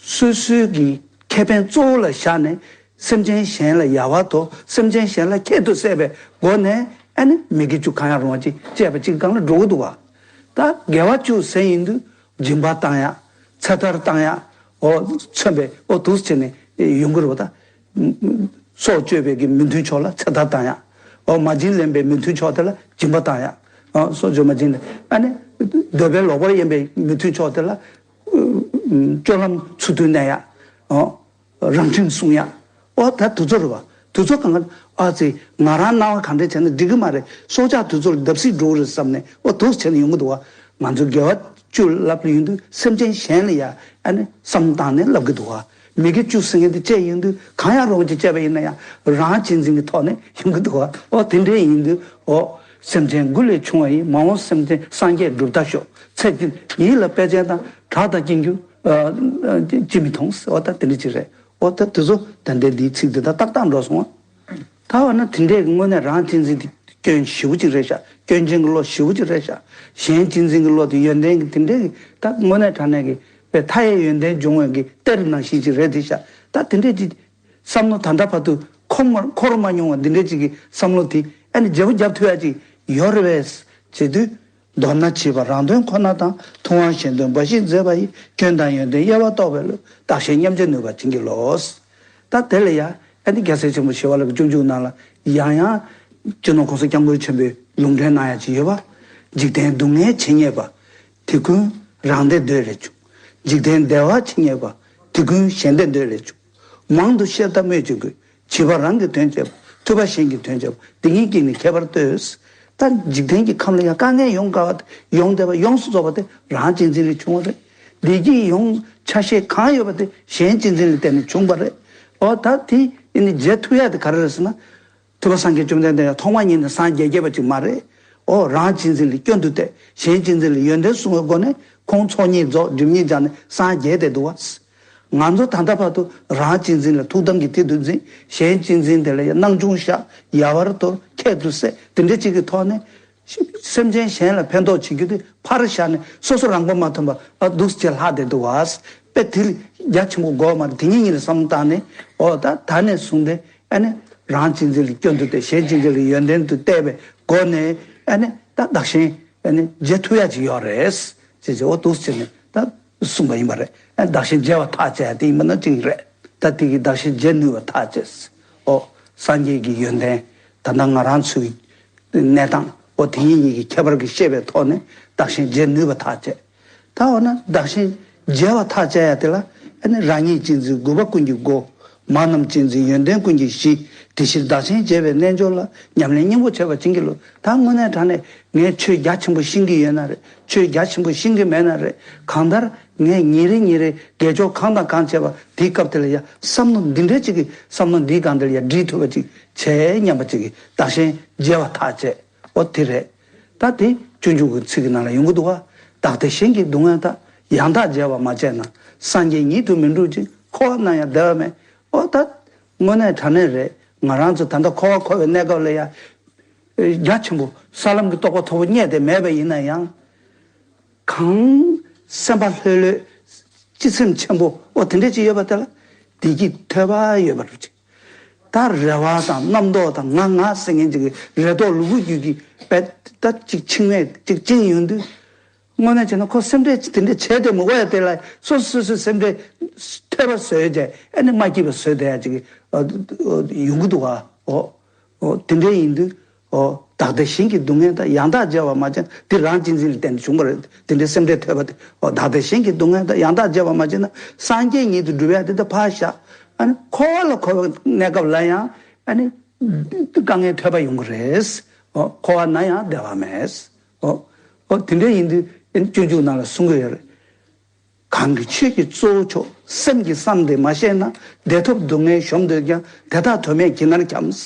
སོ་སོའི་གི་ཁེ་ཕན་གཙོ་བོ་ལ་བཞག་ནས་སེམས་ཅན་གཞན་ལ་ཡལ་བར་དོར། སེམས་ཅན་གཞན་ལ་ཁྱད་དུ་བསད་པའི་སྒོ་ནས་ཨ་ནི་མི་དགེ་བཅུ་གང་ཡང་རུང་བ་ཅིག་སྤྱད་པ་ཅིག་སྒང་ལ་འགྲོ་གི་འདུག་བ། ད་དགེ་བ་བཅུ་ཟེར་ཡིན་དུས་སྦྱིན་པ་བཏང་ཡག་ཚེ་ཐར་བཏང་ཡག་འོ་མཚོན་པའི་འོ་འདུག་སེ་བྱས་ནས་ཡོང་གི་རེད་བ་ད། སྲོག་གཅོད་པའི་གི་མི་མཐུན་ཕྱོགས་ལ་ཚེ་ཐར་བཏང་ཡག་འོ་མ་བྱིན་ལེན་པའི་མི་མཐུན་ཕྱོགས་དེ་ལ་སྦྱིན་པ་བཏང་ཡག་འོ་སྲོག་གཅོད་མ་བྱིན་ལེན་ཨ་ནི་འདོད་པས་ལོག་པར་གཡེམ་པའི་མི་མཐུན་ཕྱོགས་དེ་ལ་སྤྱོད་ལམ་ཚུལ་མཐུན་གནས་ཡག་འོ། རང་ཁྲིམས་སྲུང་ཡག་འོ་ད་དུས་ཚོད་རེད་བ། དུས་ཚོད་གང་ག་ཨ་ཙི་ང་རང་སྣང་བ་གང་འདྲ་བྱས་ན་འགྲིག་གི་མ་རེད། སྲོག་ཆགས་དུས་ཚོད་ལ་བརྡབ་གསིག་འགྲོ་གི་རེད་བསམ་ནས་འོ་འདུག་བྱས་ནས་ཡོང་གི་འདུག་བ། ང་ཚོ་དགེ་བ་བཅུ་ལབ་ཡོང་དུས་སེམས་ཅན་གཞན་ལ་ཡ་ཨ་ནི་བསམ་བཏང་ནས་ལབ་གི་འདུག་བ། མི་དགེ་བཅུ་ཟེར་མཁན་དེ་བཅད་ཡོང་དུས་གང་ཡང་རུང་བ་ཅིག་བཅད་པ་ཡིན་ན་ཡང་རང་གཅེས་འཛིན་གྱི་ཐོག་ནས་ཡོང་གི་འདུག་བ། འོ་དེ་འདྲས་ཡིན་དུས་འོ་སེམས་ཅན་མགུ་ལས་ཕྱུང་བ་ཡིས། མ་འོངས་སེམས་ཅན་སངས་རྒྱས་སྒྲུབ་ད་ཤོག་ཚེ་འདི་ཉིད་ལ་དཔལ་ཆེན་དང་གྲགས་དང་དབྱིངས་རྒྱུ་ཅིས་མི་མཐོང་། འོ་ད་དེ་འདྲ་ཅིག་རེད། འོ་ད་དེ་ཚོ་ད་ལྟའི་འདིའི་ཚིག་འདི་དང་ཏག་ཏག་འགྲོ་སོང་ང་། ད་འོ་ན་དེ་འདྲའི་དངོས་གནས་རང་གཅེས་འཛིན་དེ་སྐྱོན་ཞེ་པོ་ཅིག་རེད་ཤག་སྐྱོན་ཅན་གྱི་བློ་ཞེ་པོ་ཅིག་རེད་ཤག་གཞན་གཅེས་འཛིན་གྱི་བློ་དེ་ཡོན་ཏན་གྱི་དེ་འདྲའི་ད་དངོས་གནས་དྲང་གནས་ཀྱི་པའི་མཐའ་ཡས་ཡོན་ཏན་སྦྱོང་བའི་གི་གཏེར་ནང་བཞིན་ཅིག་རེད་དེ་ཤག་ད་དེ་འདྲའི་ཅིག་བསམ་བློ་ད་ལྟ་བར་དུ་འཁོར་མ་འཁོར་མ་མྱོང་བ་འདི་འདྲའི་ཅིག་གི་བསམ་བློ་དེ་ཨ་ནི་བརྗེ་པོ་རྒྱབ་ཐུབ་ཡ་ཅིག་ཡོད་རེད་པས་བྱེད་དུས། མདོར་ན་བྱིས་པ་རང་དོན་ཁོ་ན་དང་། ཐུབ་དབང་གཞན་དོན་འབའ་ཞིག་མཛད་པ་ཡི། སྐྱོན་དང་ཡོན་ཏན་དབྱེ་བ་རྟོགས་པའི་བློས། བདག་གཞན་མཉམ་བརྗེ་ནུས་པ་བྱིན་གྱིས་རློབས། ད་དེ་ལ་ཡ་ཨ་ནི་རྒྱལ་སྲས་ཆེན་པོ་ཞི་བ་ལྷ་གི་སྤྱོད་འཇུག་ནང་ལ་ཡང་ཡང་སྤྱི་ནོར་༸གོང་ས་༸སྐྱབས་མགོན་ཆེན་པོས་ལུང་འདྲེན་གནང་ཡ་ཅིག་ཡོད་པ། འཇིག་རྟེན་སྡུག་བསྔལ་ཇི་སྙེད་པ། དེ་ཀུན་རང་བདེ་འདོད་ལས་བྱུང་། འཇིག་རྟེན་བདེ་བ་ཇི་སྙེད་པ། དེ་ཀུན་གཞན་བདེ་འདོད་ལས་བྱུང་། མང་དུ་བཤད་ཐབས་སྨོས་ཅི་དགོས། བྱིས་པ་རང་གི་དོན་བྱེད་པ། ཐུབ་པ་གཞན་གྱི་དོན་བྱེད་པ། འདི་གཉིས་ཀྱིས་ནི་ཁྱད་པར་ལྟོས། ད་འཇིག་རྟེན་གྱི་ཁམས་ལ་ཡང་དཀའ་ངལ་ཡོང་དཀའ་བ་དེ་ཡོང་བསྡད་པ་ཡོངས་སུ་རྫོགས་པ་དེ་རང་གཅེས་འཛིན་ལས་བྱུང་བ་རེད། བདེ་སྐྱིད་ཡོང་ཆ་ཤས་གང་ཡོད་པ་དེ་གཞན་གཅེས་འཛིན་ལ་བརྟེན་ནས་བྱུང་བ་རེད། འོ་ད་དེ་ཡིན་ནི་བརྗེད་ཐུབ་ཡ་དེ་ག་རེ་རེད་ཟེར་ན། ཐུབ་པ་སངས་རྒྱས་བཅོམ་ལྡན་འདས་ཡང་ཐོག་མ་ཉིད་ནས་སངས་རྒྱས་རྒྱས་པ་ཅིག་མ་རེད། འོ་རང་གཅེས་འཛིན་ལ་སྐྱོན་དུ་བལྟས། གཞན་གཅེས་འཛིན་ལ་ཡོན་ཏན་བསྲུང་བའི་སྒོ་ནས་ཁོང་ཚོགས་གཉིས་རྫོགས་སྒྲིབ་གཉིས་སྦྱངས་ནས་སངས་རྒྱས་བསྡད་འདུག་བ། ང་ཚོ་ད་ལྟ་བར་དུ་རང་གཅེས་འཛིན་ལ་ཐུགས་དམ་གྱི་དེ་དུ་འཛིན། གཞན་གཅེས་འཛིན་དེ་ལ་ཡང་སྣང་ཆུང་བཞག་ཡལ་བར་དོར། ཁྱད་དུ་བསད། དེ་འདྲ་ཅིག་གི་ཐོག་ནས་སེམས་ཅན་གཞན་ལ་ཕན་ཐོགས་བྱེད་རྒྱུ་དེ་ཕར་བཞག་ནས་སོ་སོ་རང་མགོ་མ་ཐོན་པར་ཨ་འདུག་སེ་ལྷག་བསྡད་འདུག་བ། དཔེ་དེ་རྒྱ་ཆེན་པོ་དགོས་མ་རེད། དེ་ཉིད་ཉིད་ལ་བསམ་བློ་བཏང་ནས་འོ་ད་ད་ནས་བཟུང་སྟེ། ཨ་ནི་རང་གཅེས་འཛིན་ལ་སྐྱོན་དུ་བལྟས། གཞན་གཅེས་འཛིན་ལ་ཡོན་ཏན་དུ་བལྟས་པའི་སྒོ་ནས་ཨ་ནི་ད་བདག་གཞན་ཨ་ནི་བརྗེ་ཐུབ་ཡ་ཅིག་ཡོད་རེད། ཅེས་ཅེས་འོ་འདུག་ཟེར་ནས་ད་གསུངས་པ་ཡིན་པ་རེད། ཨ་བདག་གཞན་བརྗེ་བ་ཐག་བཅད་དེ་ཡིན་པ་ན་ཅིག་རེད། ད་དེ་གི་བདག་གཞན་བརྗེ་ནུས་པ་ཐག་བཅད། འོ་སངས་རྒྱས་ཀྱི་ཡོན་ཏན་ད་ལྟ་ང་རང་ཚོའི་གནས་སྟངས་འོ་དེ་གཉིས་གཉིས་ཀྱི་ཁྱད་པར་གྱི་ཤེས་པའི་ཐོག་ནས་བདག་གཞན་བརྗེ་ནུས་པ་ཐག་བཅད། ད་འོ་ན་བདག་གཞན་བརྗེ་བ་ཐག་བཅད་ཡ་དེ་ལ་ཨ་ནི་རང་ཉིད་གཅེས་འཛིན་དགོས་པ་ཀུན་གྱི་སྒོ། མ་རྣམས་གཅེས་འཛིན་ཡོན་ཏན་ཀུན་གྱི་གཞི། དེ་ཕྱིར་བདག་གཞན་བརྗེ་བའི་རྣལ་འབྱོར་ལ། ཉམས་ལེན་སྙིང་པོ་བྱེད་པ་བྱིན་གྱིས་རློབས། ད་དངོས་གནས་དྲང་གནས་ངས་ཆོས་རྒྱ་ཆེན་པོ་ཤེས་ཀྱི་ཡོད་ན་རེད། ཆོས་རྒྱ་ཆེན་པོ་ཤེས་ཀྱི་མེད་ན་རེད། གང་ལྟར་ངས་ཉིན་རེ་ཉིན་རེ་དགེ་སྦྱོར་གང་དང་གང་བྱས་པ་དེའི་སྐབས་དེ་ལ་ཡ་བསམ་བློ་འདི་འདྲའི་ཅིག་གི་བསམ་བློ་འདིའི་སྒང་དེ་ལ་ཡ་སྒྲིལ་ཐུབ་པ་ཅིག་བྱས་སྙམ་པ་ཅིག་གི་བདག་གཞན་བརྗེ་བ་ཐག་བཅད། འོ་དེ་རེད། ད་དེ་སྤྱོད་འཇུག་གི་ཚིག་གི་ནང་ལ་ཡོང་གི་འདུག་བ། བདག་བདེ་གཞན་གྱི་སྡུག་བསྔལ་དག་ཡང་དག་བརྗེ་བར་མ་བྱས་ན། སངས་རྒྱས་ཉིད་དུ་མི་འགྲུབ་ཅིང་། འཁོར་བ་ན་ཡང་བདེ་བ་མེད། འོ་ད་ དངོས་གནས་དྲང་གནས་རེད། ང་རང་ཚོ་ད་ལྟ་འཁོར་བ་འཁོར་བའི་གནས་སྐབས་ལ་ཡང་རྒྱ་ཆེན་པོ་ས་ལམ་གྱི་རྟོགས་པ་མཐོ་པོ་རྙེད་དེ་མེད་པ་ཡིན་ན་ཡང་། གང་སེམས་པ་ལྷོད་ལྷོད། སྤྱི་སེམས་ཆེན་པོ་ཨོ་དེ་འདྲ་ཅིག་ཡོད་པ་དེ་ལ་བདེ་སྐྱིད་ཐོས་པ་ཡོད་པ་རེད། ད་རེ་བ་དང་རྣམ་རྟོག་དང་ང་ང་ཟེར་མཁན་ཅིག་གི་རེ་དོགས་ལུ་གུ་རྒྱུད་ཀྱི་པད་ད་ཅིག་འཆིང་བས་ཅིག་བཅིངས་ཡོང་དུས། དངོས་གནས་བྱས་ན་ཁོ་སེམས་ཁྲལ་དེ་འདྲ་བྱས་ཏེ་མི་དགོས་ཡ་དེ་ལ་སོ་སོ་སོ་སོའི་སེམས་ཁྲལ་ཐོས་པ་བཟོས་རྗེས་ཨ་ནི་མ་སྐྱིད་པ་བཟོས་བསྡད་ཡ་ཅིག་ཡོང་གི་འདུག་ག་ཨོ། ཨོ་དེ་འདྲ་ཡིན་དུས་ཨོ་བདག་ལྟ་གཞན་གྱི་སྡུག་བསྔལ་དང་ཡང་དག་བརྗེ་བར་མ་བྱས་ན་དེ་རང་གཅེས་འཛིན་ལ་བརྟེན་ནས་བྱུང་བ་རེད། དེ་འདྲའི་སེམས་ཁྲལ་ཐོས་པ་དེ་ཨོ་བདག་ལྟ་གཞན་གྱི་སྡུག་བསྔལ་དང་ཡང་དག་བརྗེ་བར་མ་བྱས་ན་སངས་རྒྱས་ཉིད་དུ་འགྲུབ་ཡ་དེ་ད་ཕར་བཞག་ཨ་ནི་འཁོར་བ་ལ་འཁོར་བའི་གནས་སྐབས་ལ་ཡང་ཨ་ནི་དཀའ་ངལ་ཐོས་པ་ཡོང་གི་རེད། ཨོ་འཁོར་བ་ན་ཡང་བདེ་བ་མེད། ཨོ། ཨོ་དེ་འདྲ་ཡིན་དུས་ཨ་ནི་སྤྱོད་འཇུག་ནང་ལ་གསུང་གི་ཡོད་རེད། གང་གིས་ཆོས་ཀྱི་གཙོ་བོ་མཆོག་སེམས་ཀྱི་གསང་དེ་མ་ཤེས་ན། བདེ་ཐོབ་སྡུག་བསྔལ་གཞོམ་འདོད་ཀྱང་། དེ་དག་དོན་མེད་གྱིས་ནར་འཁྱམས།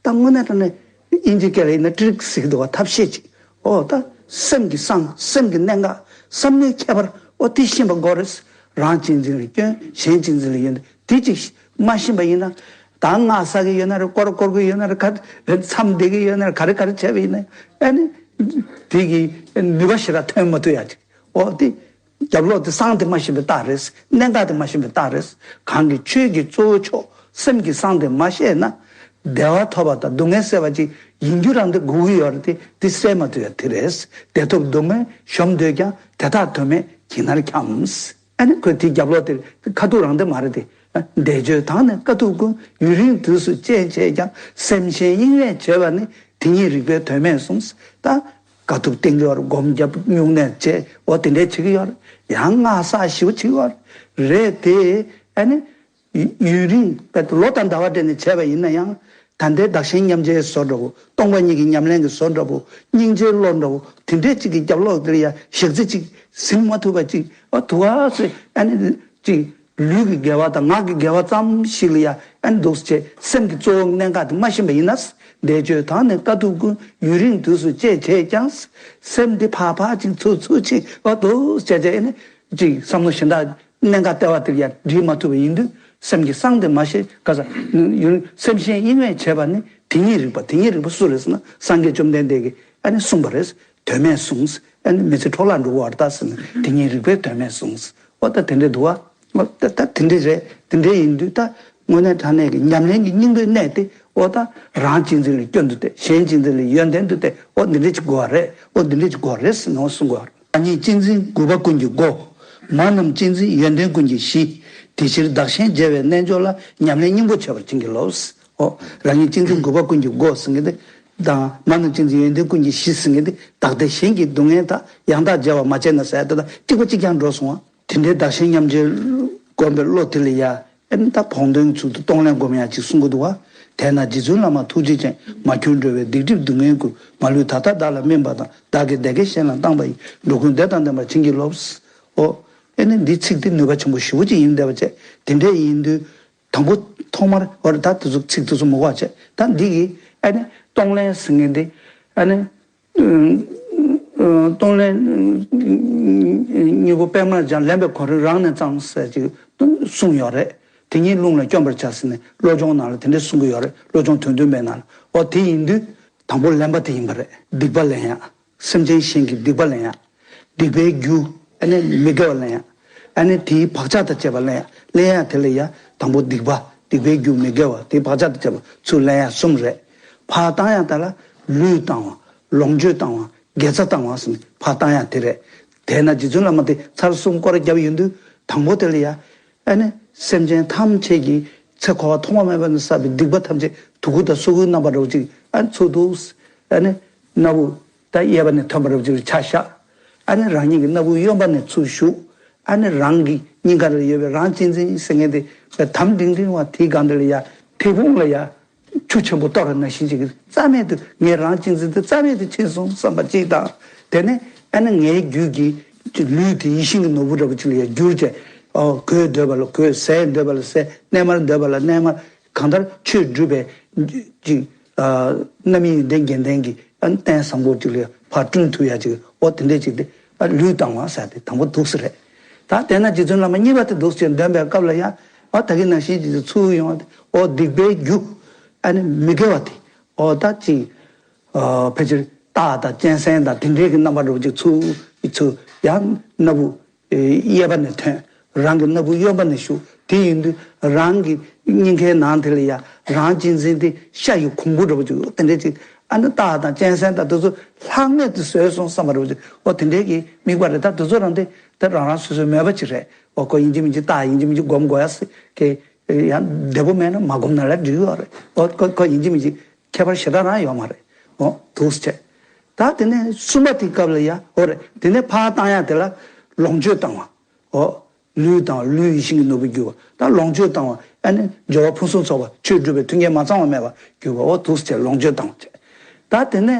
ད་དངོས་གནས་དྲང་གནས་དབྱིན་ཇི་སྐད་ལ་ཡིན་ན་ཊི་རིག་ཟེར་གྱི་འདུག་བ། ཐབས་ཤེས་ཅིག་ཨོ་ད་སེམས་ཀྱི་གསང་སེམས་ཀྱི་གནད་འགག་བསམ་བློའི་ཁྱད་པར་ཨོ་དེ་ཤེས་པ་དགོས་རེད། རང་གཅེས་འཛིན་ལ་སྐྱོན་གཞན་གཅེས་འཛིན་ལ་ཡོན་ཏན་དེ་ཅིག་མ་ཤེས་པ་ཡིན་ན། ད་ང་ཟ་གི་ཡོད་ན་རེད། སྐོར་སྐོར་གི་ཡོད་ན་རེད། ག་རེ་མཚམས་བསྡད་གི་ཡོད་ན་རེད། ག་རེ་ག་རེ་བྱས་པ་ཡིན་ན་ཨ་ནི་དེ་གི་ནུས་པ་ཞེ་དྲག་ཐོན་མ་ཐུབ་ཡ་ཅིག་ཨོ་དེ་རྒྱབ་ལོགས་དེ་གསང་དེ་མ་ཤེས་པའི་རྟགས་རེད། གནད་འགག་དེ་མ་ཤེས་པའི་རྟགས་རེད། གང་གིས་ཆོས་ཀྱི་གཙོ་བོ་མཆོག་སེམས་ཀྱི་གསང་དེ་མ་ཤེས་ན། བདེ་བ་ཐོབ་པ་དང་སྡུག་བསྔལ་སེལ་བ་ཅིག་ཡིན་རྒྱུ་རང་དེ་དགོས་ཀྱི་ཡོད་རེད་དེ། དེ་སེལ་མ་ཐུབ་ཡ་དེ་རེད། བདེ་ཐོབ་སྡུག་བསྔལ་གཞོམ་འདོད་ཀྱང་། དེ་དག་དོན་མེད་གྱིས་ནར་འཁྱམས། ཨ་ནི་ཁོས་དེའི་རྒྱབ་ལོགས་དེར་ཁ་ཐུག་རང་དེ་མ་རེད་དེ། བཟླས་བརྗོད་དང་ནི་དཀའ་ཐུབ་ཀུན། ཡུན་རིང་དུས་སུ་སྤྱད་བྱས་ཀྱང་། སེམས་གཞན་གཡེང་བས་བྱས་པ་ནི། དེ་ཉིད་རིག་པའི་དོན་མེད་གསུངས། ད་དཀའ་ཐུབ་བསྟེན་གྱི་ཡོད་རེད། སྒོམ་རྒྱབ་སྨྱུང་གནས་བྱས་འོ་དེ་འདྲས་བྱེད་ཀྱི་ཡོད་རེད། ཡང་སྔགས་བསགས་ཞེ་པོ་བྱེད་ཀྱི་ཡོད་རེད་དེ། ཨ་ནི་ཡུན་རིང་བས་ལོ་དང་ཟླ་བ་སྤྲད་ནས་བྱས་པ་ཡིན་ན་ཡང་། ད་ལྟའི་བདག་གཞན་མཉམ་བརྗེའི་བཟོ་འདྲ་བོ། སྟོང་པ་ཉིད་ཀྱི་ཉམས་ལེན་གྱི་བཟོ་འདྲ་བོ། སྙིང་རྗེའི་བློ་འདྲ་བོ། དེ་འདྲས་ཅིག་གི་རྒྱབ་ལོགས་དེར་ཡང་ཞག་ཚི་ཅིག་ཟིན་མ་ཐུབ་པ་ཅིག་ཨ་ཐུག་ཨ་ཟེར་ཨ་ནི་ཅིག་ལུས་ཀྱི་དགེ་བ་དང་ངག་གི་དགེ་བ་ཙམ་ཞིག་ལ་ཡང་ཨ་ནི་འདུག་སེ་བྱས་སེམས་ཀྱི་གཙོ་བོ་གནད་འགག་དེ་མ་ཤེས་པ་ཡིན་ན། བཟླས་བརྗོད་དང་ནི་དཀའ་ཐུབ་ཀུན། ཡུན་རིང་དུས་སུ་སྤྱད་བྱས་ཀྱང་། སེམས་འདི་ཕར་ཕར་ཅིག་ཚུར་ཚུར་ཅིག་ཨ་འདུག་སེ་བྱས་བྱས་ཨ་ནི་ཅིག་བསམ་བློ་གཞན་དག་གནད་འགག་ལྟེ་བ་དེར་ཡང་སྒྲིལ་མ་ཐུབ་པ་ཡིན་དུས་སེམས་ཀྱི་གསང་དེ་མ་ཤེས་ག་ས་ཡུན་སེམས་གཞན་གཡེང་བས་བྱས་པ་ནི། དེ་ཉིད་རིག་པ། དེ་ཉིད་རིག་པ་སུ་རེད་ཟེར་ན་སངས་རྒྱས་བཅོམ་ལྡན་འདས་ཀྱིས་ཨ་ནི་གསུངས་པ་རེད། དོན་མེད་གསུངས། ཨ་ནི་མི་ཚེ་འཕྲོ་བརླག་འགྲོ་གི་ཡོད་རེད་ད་ཟེར་ནས་དེ་ཉིད་རིག་པའི་དོན་མེད་གསུངས། འོ་ད་དེ་འདྲས་འདུག་བ། འོ་ད་ད་དེ་འདྲས་རེད། དེ་འདྲས་ཡིན་དུས་ད་དངོས་གནས་དྲང་གནས་ཀྱི་ཉམས་ལེན་གྱི་སྙིང་པོའི་གནད་དེ་འོ་ད་རང་གཅེས་འཛིན་ལ་སྐྱོན་དུ་བལྟས། གཞན་གཅེས་འཛིན་ལ་ཡོན་ཏན་དུ་བལྟས། འོ་འདི་འདྲས་ཅིག་དགོས་པ་རེད། འོ་འདི་འདྲས་ཅིག་དགོས་པ་རེད་ཟེར་ནས་འོ་གསུང་གི་ཡོད་རེད། རང་ཉིད་གཅེས་འཛིན་དགུ་པ་ཀུན་གྱི་སྒོ། མ་རྣམས་གཅེས་འཛིན་ཡོན་ཏན་ཀུན་གྱི་གཞི། དེ་ཕྱིར་བདག་གཞན་བརྗེ་བའི་རྣལ་འབྱོར་ལ། ཉམས་ལེན་སྙིང་པོ་བྱེད་པར་བྱིན་གྱིས་རློབས། འོ། རང་ཉིད་གཅེས་འཛིན་དགུ་པ་ཀུན་གྱི་སྒོ་ཟེར་མཁན་དེ། དང་། མ་རྣམས་གཅེས་འཛིན་ཡོན་ཏན་ཀུན་གྱི་གཞི་ཟེར་མཁན་དེ་བདག་ལྟ་གཞན་གྱི་སྡུག་བསྔལ་དག་ཡང་དག་བརྗེ་བར་མ་བྱས་ན་ཟེར་ཡ་དེ་དང་གཅིག་པ་གཅིག་རྐྱང་འགྲོ་སོང་བ། དེ་འདྲའི་བདག་གཞན་མཉམ་བརྗེ་སྒོམ་པའི་བློ་དེ་ལ་ཡ། ཨེ་ནི་ད་བོགས་འདོན་ཚུལ་དུ་གཏོང་ལེན་སྒོམ་ཡ་ཅིག་གསུང་གི་འདུག་བ། དེས་ན་རྗེ་བཙུན་བླ་མ་ཐུགས་རྗེ་ཅན། མ་གྱུར་འགྲོ་བའི་སྡིག་སྒྲིབ་སྡུག་བསྔལ་ཀུན། མ་ལུས་ད་ལྟ་བདག་ལ་སྨིན་པ་དང་། བདག་གི་བདེ་དགེ་གཞན་ལ་བཏང་བ་ཡི། འགྲོ་ཀུན་བདེ་དང་ལྡན་པར་བྱིན་གྱིས་རློབས། འོ། ཨེ་ནི་འདི་ཚིག་འདི་ནུས་པ་ཆེན་པོ་ཞེ་པོ་ཅིག་ཡིན་བསྡད་པ་བྱས། དེ་འདྲ་ཡིན་དུས། དང་པོ་ཐོག་མར་འོ་རེད་ད་དེ་ཚོ་ཚིག་དེ་ཚོ་མི་གོ་བ་བྱས། ད་འདི་གི་ཨ་ནི་གཏོང་ལེན་ཟེར་མཁན་འདི་ཨ་ནི་གཏོང་ལེན་སྙིང་པོ་པདྨ་འཇམ་ལེན་པའི་གོ་རིམ་རང་ནས་བརྩམས་ཟེར་ཅིག་གསུངས་ཡོད་རེད། དེ་ཉིད་ལུང་ལ་བསྐྱོན་པར་བྱ་ཟེར་ནས་བློ་སྦྱོང་ནང་ལ་དེ་འདྲ་གསུང་གི་ཡོད་རེད། བློ་སྦྱོང་དོན་བདུན་པའི་ནང་ལ། འོ་དེ་ཡིན་དུས་དང་པོ་ལེན་པ་དེ་ཡིན་པ་རེད། སྡིག་པ་ལེན་ཡ། སེམས་ཅན་གཞན་གྱི་སྡིག་པ་ལེན་ཡ། སྡིག་པའི་རྒྱུ་ཨ་ནི་མི་དགེ་བ་ལེན་ཡ། ཨ་ནི་དེའི་བག་ཆགས་དང་བཅས་པ་ལེན་ཡ། ལེན་ཡ་དེ་ལ་ཡ་དང་པོ་སྡིག་པ། སྡིག་པའི་རྒྱུ་མི་དགེ་བ་དེའི་བག་ཆགས་དང་བཅས་པ་ཚུར་ལེན་ཡ་གསུམ་རེད། ཕར་བཏང་ཡ་དེ་ལ་ལུས་བཏང་བ། ལོངས་སྤྱོད་བཏང་བ། དགེ་རྩ་བཏང་བ་ཟེར་ནས་ཕར་བཏང་ཡ་དེ་རེད། དེས་ན་རྗེ་བཙུན་བླ་མ་དེ་ཚར་གསུམ་སྐོར་ར་བརྒྱབ་ཡོང་དུས་དང་པོ་དེ་ལ་ཡ། ཨ་ནི་སེམས་ཅན་ཐམས་ཅད་ཀྱི་ཚེ་འཁོར་བ་ཐོག་མ་མེད་པ་ནས་བསགས་པའི་སྡིག་པ་ཐམས་ཅད་དུག་ཁུ་དང་སོ་ཁུའི་རྣམ་པ་འདྲ་བོ་ཅིག་ཨ་ནི་ཚུར་འདུག་ཨ་ནི་སྣ་བུག་ད་གཡས་པ་ནས་ཐོན་པ་འདྲ་བོ་ཅིག་ལ་ཆ་བཞག་ཨ་ནི་རང་ཉིད་ཀྱི་སྣ་བུག་གཡོན་པ་ནས་ཚུར་ཞུགས། ཨ་ནི་རང་གི་སྙིང་ག་ལ་ཡོད་པའི་རང་གཅེས་འཛིན་ཟེར་མཁན་དེ་དམ་ལྡིང་ལྡིང་བ་དེའི་སྒང་དེ་ལ་ཡ་ཐལ་འཕུང་ལ་ཡ། ཆུ་ཆེན་པོ་གཏོར་བ་ནང་བཞིན་ཅིག་རྩ་མེད་དུ་ངའི་རང་གཅེས་འཛིན་དེ་རྩ་མེད་དུ་ཕྱིན་སོང་བསམ་པ་གཅིག་དང་། དེ་ནས་ཨ་ནི་ངའི་རྒྱུད་ཀྱི་ལུས་དེ་ཡིད་བཞིན་གྱི་ནོར་བུ་འདྲ་བོ་ཅིག་ལ་ཡང་བསྒྱུར་བྱས། ཨོ་གོས་འདོད་པ་ལ་གོས། ཟས་འདོད་པ་ལ་ཟས། གནས་མལ་འདོད་པ་ལ་གནས་མལ། གང་ལྟར་ཆོས་སྒྲུབ་པའི་ཅིག་རྣམ་གཡེང་ཡོན་ཏན་བརྒྱད་ལྡན་གྱི་ཨ་ནི་རྟེན་བཟང་པོ་ཅིག་ལ་ཕར་བསྐྲུན་ཐུབ་ཡ་ཅིག་ཨོ་དེ་འདྲས་ཅིག་དེ་ཨ་ལུས་བཏང་བ་ཟེར་དེ་དང་པོ་འདུག་སེ་རེད། ད་དེ་ན་རྗེ་བཙུན་བླ་མ་གཉིས་པ་དེ་འདུག་སེ་འདོན་པའི་སྐབས་ལ་ཡང་ ཨ་ད་གིན་ནང་བཞིན་ཅིག་ཚུར་ཡོང་བ་དེ་ཨོ་སྡིག་པའི་རྒྱུ་ཨ་ནི་མི་དགེ་བ་དེ་ཨོ་ད་ཅིག་ཨ་ཕལ་ཆེར་རྟགས་དང་གཅན་གཟན་དང་དེ་འདྲའི་གི་རྣམ་པ་འདྲ་པོ་ཅིག་ཚུར་ཚུར་ཡང་སྣ་བུག་གཡས་པ་ནས་ཐོན། རང་གི་སྣ་བུག་གཡོན་པ་ནས་ཞུགས། དེ་ཡིན་དུས་རང་གི་སྙིང་ཁའི་ནང་དེ་ལ་ཡ་རང་གཅེས་འཛིན་དེ་ཤ་ཡི་གོང་བུ་འདྲ་པོ་ཅིག་དེ་འདྲའི་ཅིག་ཨ་ནི་རྟགས་དང་གཅན་གཟན་དང་དེ་ཚོ་ལྷག་མེད་དུ་བཟོས་སོང་བསམ་པ་འདྲ་པོ་ཅིག་ཨོ་དེ་འདྲའི་གི་དམིགས་པ་རེད། ད་དེ་ཚོ་རང་དེ་ད་རང་རང་སོ་སོའི་མོས་པ་ཅིག་རེད། ཨོ་ཁོ་ཡིན་གཅིག་མིན་གཅིག་རྟགས་ཡིན་གཅིག་མིན་གཅིག་སྒོམ་དགོས་ཡ་སི་ཀེ་ཡང་བདེ་པོ་མེད་ན་མ་སྒོམ་ན་ལ་འགྲིག་ཡོད་རེད། ཨོ་ཁོ་ཁོ་ཡིན་གཅིག་མིན་གཅིག་ཁྱད་པར་ཞེ་དྲག་རང་ཡོད་མ་རེད། ཨོ་འདུག་སེ་བྱས། ད་དེ་ནས་གསུམ་པ་དེའི་སྐབས་ལ་ཡ་ཨོ་རེད། དེ་ནས་ཕར་བཏང་ཡ་དེ་ལ་ལོངས་སྤྱོད་བཏང་བ། ཨོ་ལུས་དང་ལུས་ཡིད་བཞིན་གྱི་ནོར་བུར་གྱུར་པ། ད་ལོངས་སྤྱོད་བཏང་བ་ཨ་ནི་སྦྱོར་བ་ཕུན་སུམ་ཚོགས་པ་ཆོས་སྒྲུབ་པའི་མཐུན་རྐྱེན་མ་ཚང་བ་མེད་པར་གྱུར་པ། ཨོ་འདུག་སེ་བྱས་ལོངས་སྤྱོད་བཏང་བ་བྱས། ད་དེ་ནས་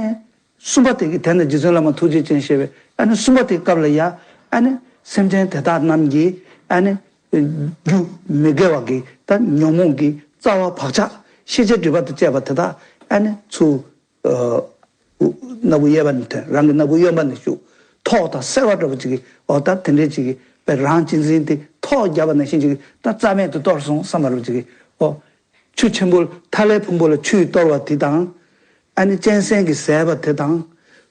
གསུམ་པ་དེ་གི་དེ་ནས་རྗེ་བཙུན་བླ་མ་ཐུགས་རྗེ་ཅན་ཞེས་པའི་ཨ་ནི་གསུམ་པ་དེའི་སྐབས་ལ་ཡ་ཨ་ནི་སེམས་ཅན་དེ་དག་རྣམས་ཀྱི་ཨ་ནི་རྒྱུ་མི་དགེ་བ་གི་ད་ཉོན་མོངས་ཀྱི་རྩ་བ་བག་ཆགས་ཤེས་བྱའི་སྒྲིབ་པ་དང་བཅས་པ་དེ་དག་ཨ་ནི་ཚུར་སྣ་བུག་གཡས་པ་ནས་ཐོན། རང་གི་སྣ་བུག་གཡོན་པ་ནས་ཞུགས། ཐོག་དང་སེར་བ་འདྲ་པོ་ཅིག་གི་ཨོ་ད་དེ་འདྲའི་ཅིག་གི་པའི་རང་གཅེས་འཛིན་དེ་ཐོག་བརྒྱབ་པ་ནང་བཞིན་ཅིག་གི་ད་རྩ་མེད་དུ་གཏོར་སོང་བསམ་པ་འདྲ་པོ་ཅིག་གི་ཨོ། ཆུ་ཆེན་པོ་ཐ་ལའི་ཕུང་པོ་ལ་ཆུས་གཏོར་བ་དེ་དང་། ཨ་ནི་གཅན་གཟན་གྱིས་བཟས་པ་དེ་དང་།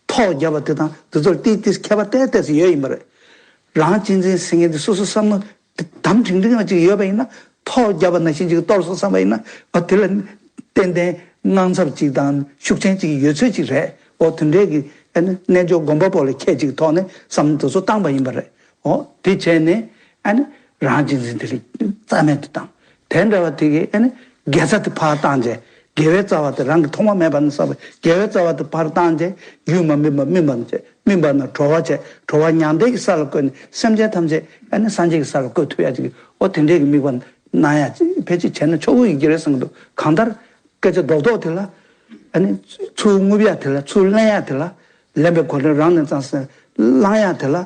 ཐོག་བརྒྱབ་པ་དེ་དང་དེ་ཚོར་ཏིས་ཏིས་ཁྱད་པར་ཏོག་ཙམ་ཡོད་ཡིན་པ་རེད། རང་གཅེས་འཛིན་ཟེར་མཁན་དེ་སོ་སོ་བསམ་བློ་དམ་ཁྲིང་ཁྲིང་བ་ཅིག་ཡོད་པ་ཡིན་ན་ཐོག་བརྒྱབ་པ་ནང་བཞིན་ཅིག་གཏོར་སོང་བསམ་པ་ཡིན་ན་ཨ་དེ་ལ་ཏན་ཏན་དངངས་འཚབ་ཅིག་དང་ཤུགས་ཆེན་ཅིག་ཡོད་ཚོད་ཅིག་རེད། ཨོ་དེ་འདྲའི་གི་ཨ་ནི་རྣལ་འབྱོར་སྒོམ་པ་པོ་ལ་ཁྱད་ཅིག་ཐོག་ནས་བསམ་བློ་དེ་ཚོ་བཏང་པ་ཡིན་པ་རེད། ཨོ་དེ་བྱས་ནས་ཨ་ནི་རང་གཅེས་འཛིན་དེ་ལ་རྩ་མེད་དུ་བཏང་། དེ་འདྲ་བ་དེ་གས་ཨ་ནི་དགེ་རྩ་དེ་ཕར་བཏང་བྱས། དགེ་བའི་རྩ་བ་དེ་རང་གི་ཐོག་མ་མེད་པ་ནས་བསགས་པའི་དགེ་བའི་རྩ་བ་དེ་ཕར་བཏང་བྱས། རྒྱུད་མ་སྨིན་པ་སྨིན་པ་བྱས། སྨིན་པ་ན་གྲོལ་བ་བྱས། གྲོལ་བ་མྱང་འདས་ཀྱི་ས་ལ་བཀོད་ནས་སེམས་ཅན་ཐམས་ཅད་ཨ་ནི་སངས་རྒྱས་ཀྱི་ས་ལ་བཀོད་ཐུབ་ཡ་ཅིག་ཨོ་དེ་འདྲའི་གི་དམིགས་པ་གནང་ཡ་ཅིག་ཕལ་ཆེར་བྱས་ན་ཆོག་གི་ཡོད་ཀྱི་རེད་བསམ་གྱི་འདུག་གང་ལྟར་སྐད་ཆ་རྡོག་རྡོག་དེ་ལ་ཨ་ནི་ཚུར་རྔུབ་ཡ་དེ་ལ་ཚུར་ལེན་ཡ་དེ་ལ་ལེན་པའི་གོ་འཕང་རང་ནས་ཙང་སེ་བླང་ཡ་དེ་ལ།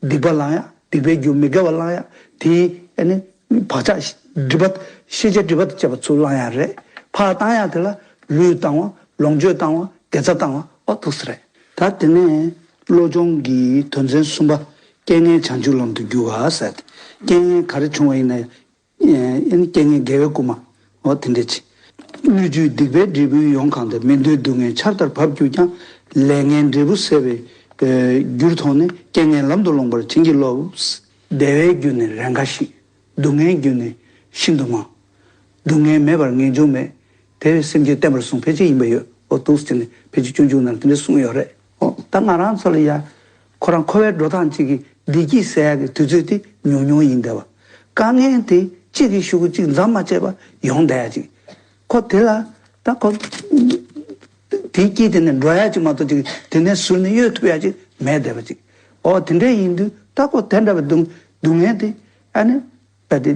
སྡིག་པ་བླང་ཡ། སྡིག་པའི་རྒྱུ་མི་དགེ་བ་བླང་ཡ། དེའི་ཨ་ནི་བག་ཆགས་སྒྲིབ་པ། ཤེས་བྱའི་སྒྲིབ་པ་དང་བཅས་པ་ཚུར་བླང་ཡ་རེད། ཕར་བཏང་ཡ་དེ་ལ་ལུས་བཏང་བ། ལོངས་སྤྱོད་བཏང་བ། དགེ་རྩ་བཏང་བ། ཨོ་ཐུགས་སུ་རེད། ད་དེ་ནས་བློ་སྦྱོང་གི་དོན་ཚན་གསུམ་པ། རྐྱེན་ངན་བྱང་ཆུབ་ལམ་དུ་བསྒྱུར་བ་ཟེར་ཏེ། རྐྱེན་ངན་ག་རེ་བྱུང་བ་ཡིན་ན་ཡང་། རྐྱེན་ངན་དགེ་བའི་བསྐུལ་མ། འོ་དེ་འདྲ་ཅིག་སྣོད་བཅུད་སྡིག་པའི་འབྲས་བུས་ཡོངས་གང་སྟེ། མི་འདོད་སྡུག་བསྔལ་ཆར་ལྟར་བབས་གྱུར་ཀྱང་། ལས་ངན་འབྲས་བུ་ཟད་པའི་རྒྱུར་མཐོང་ནས། རྐྱེན་ངན་ལམ་དུ་ལོངས་པར་བྱིན་གྱིས་རློབས། བདེ་བའི་རྒྱུ་ནི་རེས་འགའ་ཞིག་སྡུག་བསྔལ་རྒྱུ་ནི་ཤིན་ཏུ་མང་། སྡུག་བསྔལ་མེད་པར་ངེས་འབྱུང་མེད། དེ་བས་སེམས་ཀྱིས་བསྟེན་པར་གསུངས། ཕལ་ཆེར་ཡིན་པ་ཡོད། འོ་འདུག་ཟེར་ནས་ཕལ་ཆེར་སྤྱོད་འཇུག་ནང་དེ་འདྲ་གསུངས་ཡོད་རེད། འོ་ད་ང་རང་ཚོ་ལ་ཡ། ཁོ་རང་འཁོར་བའི་འགྲོ་སྟངས་གཅིག་གི་བདེ་སྐྱིད་ཟེར་ཡག་གི་དུས་ཚོད་དེ་ཉུང་ཉུང་ཡིན་བསྡད་པ། དཀའ་ངལ་དེ་གཅིག་གི་གཞུག་གུ་གཅིག་མཚམས་མ་བཅད་པ་ཡོང་བསྡད་ཡག་ཅིག་ཁོ་དེ་ལ་ད་ཁོ་དེའི་དཀྱིལ་དེ་ནས་འགྲོ་ཡག་ཅིག་མ་གཏོགས་ཅིག་དེ་ནས་ཟུར་ནས་གཡོལ་ཐུབ་ཡག་ཅིག་མེད་བསྡད་པ་ཅིག་འོ་དེ་འདྲ་ཡིན་དུས་ད་ཁོ་དེ་འདྲ་བའི་སྡུག་སྡུག་བསྔལ་དེ་ཨ་ནི། ད་དེ།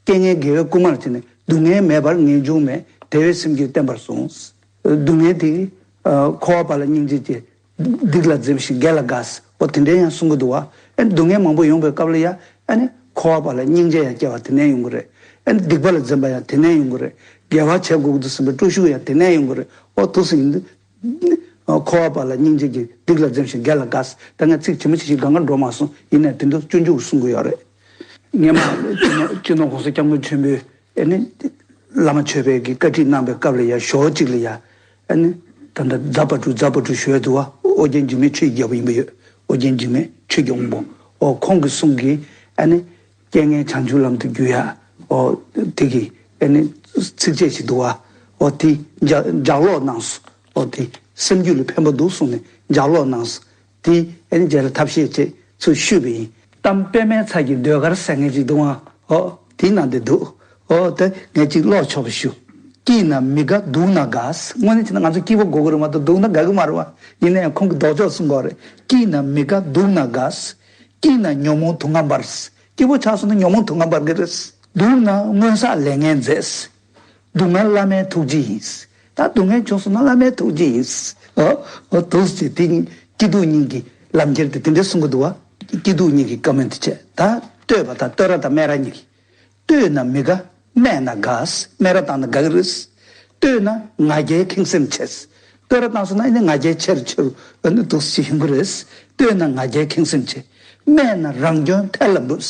རྐྱེན་ངན་དགེ་བའི་བསྐུལ་མར་བྱས་ནས་སྡུག་བསྔལ་མེད་པར་ངེས་འབྱུང་མེད། དེ་བས་སེམས་ཀྱིས་བསྟེན་པར་གསུངས། སྡུག་བསྔལ་དེ། འཁོར་བ་པ་ལ་སྙིང་རྗེ་སྐྱེ། སྡིག་ལ་འཛེམ་ཞིང་དགེ་ལ་དགའ། འོ་དེ་འདྲའི་ཡང་གསུང་གི་འདུག་བ། ཨ་ནི་སྡུག་བསྔལ་མང་པོ་ཡོང་བའི་སྐབས་ལ་ཡ། ཨ་ནི་འཁོར་བ་པ་ལ་སྙིང་རྗེ་ཡང་སྐྱེ་བ་དེ་ནས་ཡོང་གི་རེད། ཨ་ནི་སྡིག་པ་ལ་འཛེམ་པ་ཡང་དེ་ནས་ཡོང་གི་རེད། དགེ་བ་བྱེད་དགོས་ཀྱི་འདུག་བསམ་པའི་སྤྲོ་ཤུགས་ཡང་དེ་ནས་ཡོང་གི་རེད། འོ་འདུག་སེ་ཡིན་དུས། འཁོར་བ་པ་ལ་སྙིང་རྗེ་སྐྱེ། སྡིག་ལ་འཛེམ་ཞིང་དགེ་ལ་དགའ། ད་ངས་ཚིག་ཇི་མ་ཇི་བཞིན་སྒང་ག་འགྲོ་མ་སོང་། ཡིན་ནའི་དེ་འདུག་སྤྱོད་འཇུག་གསུང་གི་ཡོད་རེད། སྔོན་མ་སྤྱི་ནོར་སྤྱི་ནོར་༸གོང་ས་༸སྐྱབས་མགོན་ཆེན་པོས་ཨ་ནི་བླ་མ་མཆོད་པའི་གི་བཀའ་ཁྲིད་གནང་པའི་སྐབས་ལ་ཡ་ཞོར་གཅིག་ལ་ཡ་ཨ་ནི་ད་ལྟ་རྫ་དཔལ་སྤྲུལ་རྫ་དཔལ་སྤྲུལ་ཞུ་ཡ་འདུག་བ། ཨོ་རྒྱན་འཇིགས་མེད་ཆོས་ཀྱི་རྒྱལ་པོ་ཡིན་པ་ཡོད། ཨོ་རྒྱན་འཇིགས་མེད་ཆོས་ཀྱི་དབང་པོ། ཨོ་ཁོང་གི་གསུང་གིས་ཨ་ནི་རྐྱེན་ངན་བྱང་ཆུབ་ལམ་དུ་བསྒྱུར་ཡ་ཨོ་དེ་གི་ཨ་ནི་ཚིགས་བཅད་ཞིག་འདུག་བ། ཨོ་དེ་ལྗགས་ལྗགས་ཀློག་གནང་སོང་། ཨོ་དེ་སེམས་རྒྱུད་ལ་ཕན་པ་འདུག་གསུངས་ནས་ལྗགས་ཀློག་གནང་སོང་། དེ་ཨེ་ནི་རྗེས་ལ་ཐབས་ཤེས་བྱས་ཚུར་བཤུས་པ་ཡིན། གཏམ་པད་མའི་ཚལ་གྱི་ཟློས་གར་ཟེར་མཁན་ཅིག་འདུག་ཨང་། ཨོ་དེའི་ནང་དེ་འདུག་ཨོ་དེ་ངས་ཅིག་ཀློག་ཆོག་པ་ཞུ། སྐྱིད་ན་མི་དགའ་སྡུག་ན་དགའ། དངོས་གནས་བྱས་ན་ང་ཚོ་སྐྱིད་པོ་དགོས་ཀྱི་རེད་མ་གཏོགས་སྡུག་ན་དགའ་གི་མ་རེད་བ། ཡིན་ན་ཡང་ཁོང་གིས་ལྡོག་ཕྱོགས་གསུང་གི་ཡོད་རེད། སྐྱིད་ན་མི་དགའ་སྡུག་ན་དགའ། སྐྱིད་ན་ཉོན་མོངས་དུག་ལྔ་འབར། སྐྱིད་པོ་ཆགས་སོང་ན་ཉོན་མོངས་དུག་ལྔ་འབར་གི་རེད། སྡུག་ན་སྔོན་བསགས་ལས་ངན་མཛེས། སྡུག་བསྔལ་བླ་མའི་ཐུགས་རྗེ་ཡིན། ད་སྡུག་བསྔལ་བྱུང་སོང་ན་བླ་མའི་ཐུགས་རྗེ་ཡིན། ཨོ་ཨོ་འདུག་སེ་དེ་སྐྱིད་སྡུག་གཉིས་ཀྱི་ལམ་ཁྱེར་དེ་དེ་འདྲ་གསུང་གི་འདུག་བ། སྐྱིད་སྡུག་གཉིས་ཀྱི་བཀའ་མོལ་དེ་བྱས། ད་བསྟོད་པ་དང་བསྟོད་ར་དང་སྨད་ར་གཉིས་ཀྱི། བསྟོད་ན་མི་དགའ། སྨད་ན་དགའ། སྨད་ར་བཏང་ན་དགའ་གི་རེད། བསྟོད་ན་ང་རྒྱལ་ཁེངས་སེམས་ཆེ། བསྟོད་ར་བཏང་སོང་ན་ཨ་ནི་ང་རྒྱལ་ཆེ་རུ་ཆེ་རུ་ཨ་ནི་འདུག་སེ་ཡོང་གི་རེད། བསྟོད་ན་ང་རྒྱལ་ཁེངས་སེམས་ཆེ། སྨད་ན་རང་སྐྱོན་ཐལ་ལ་འབུད།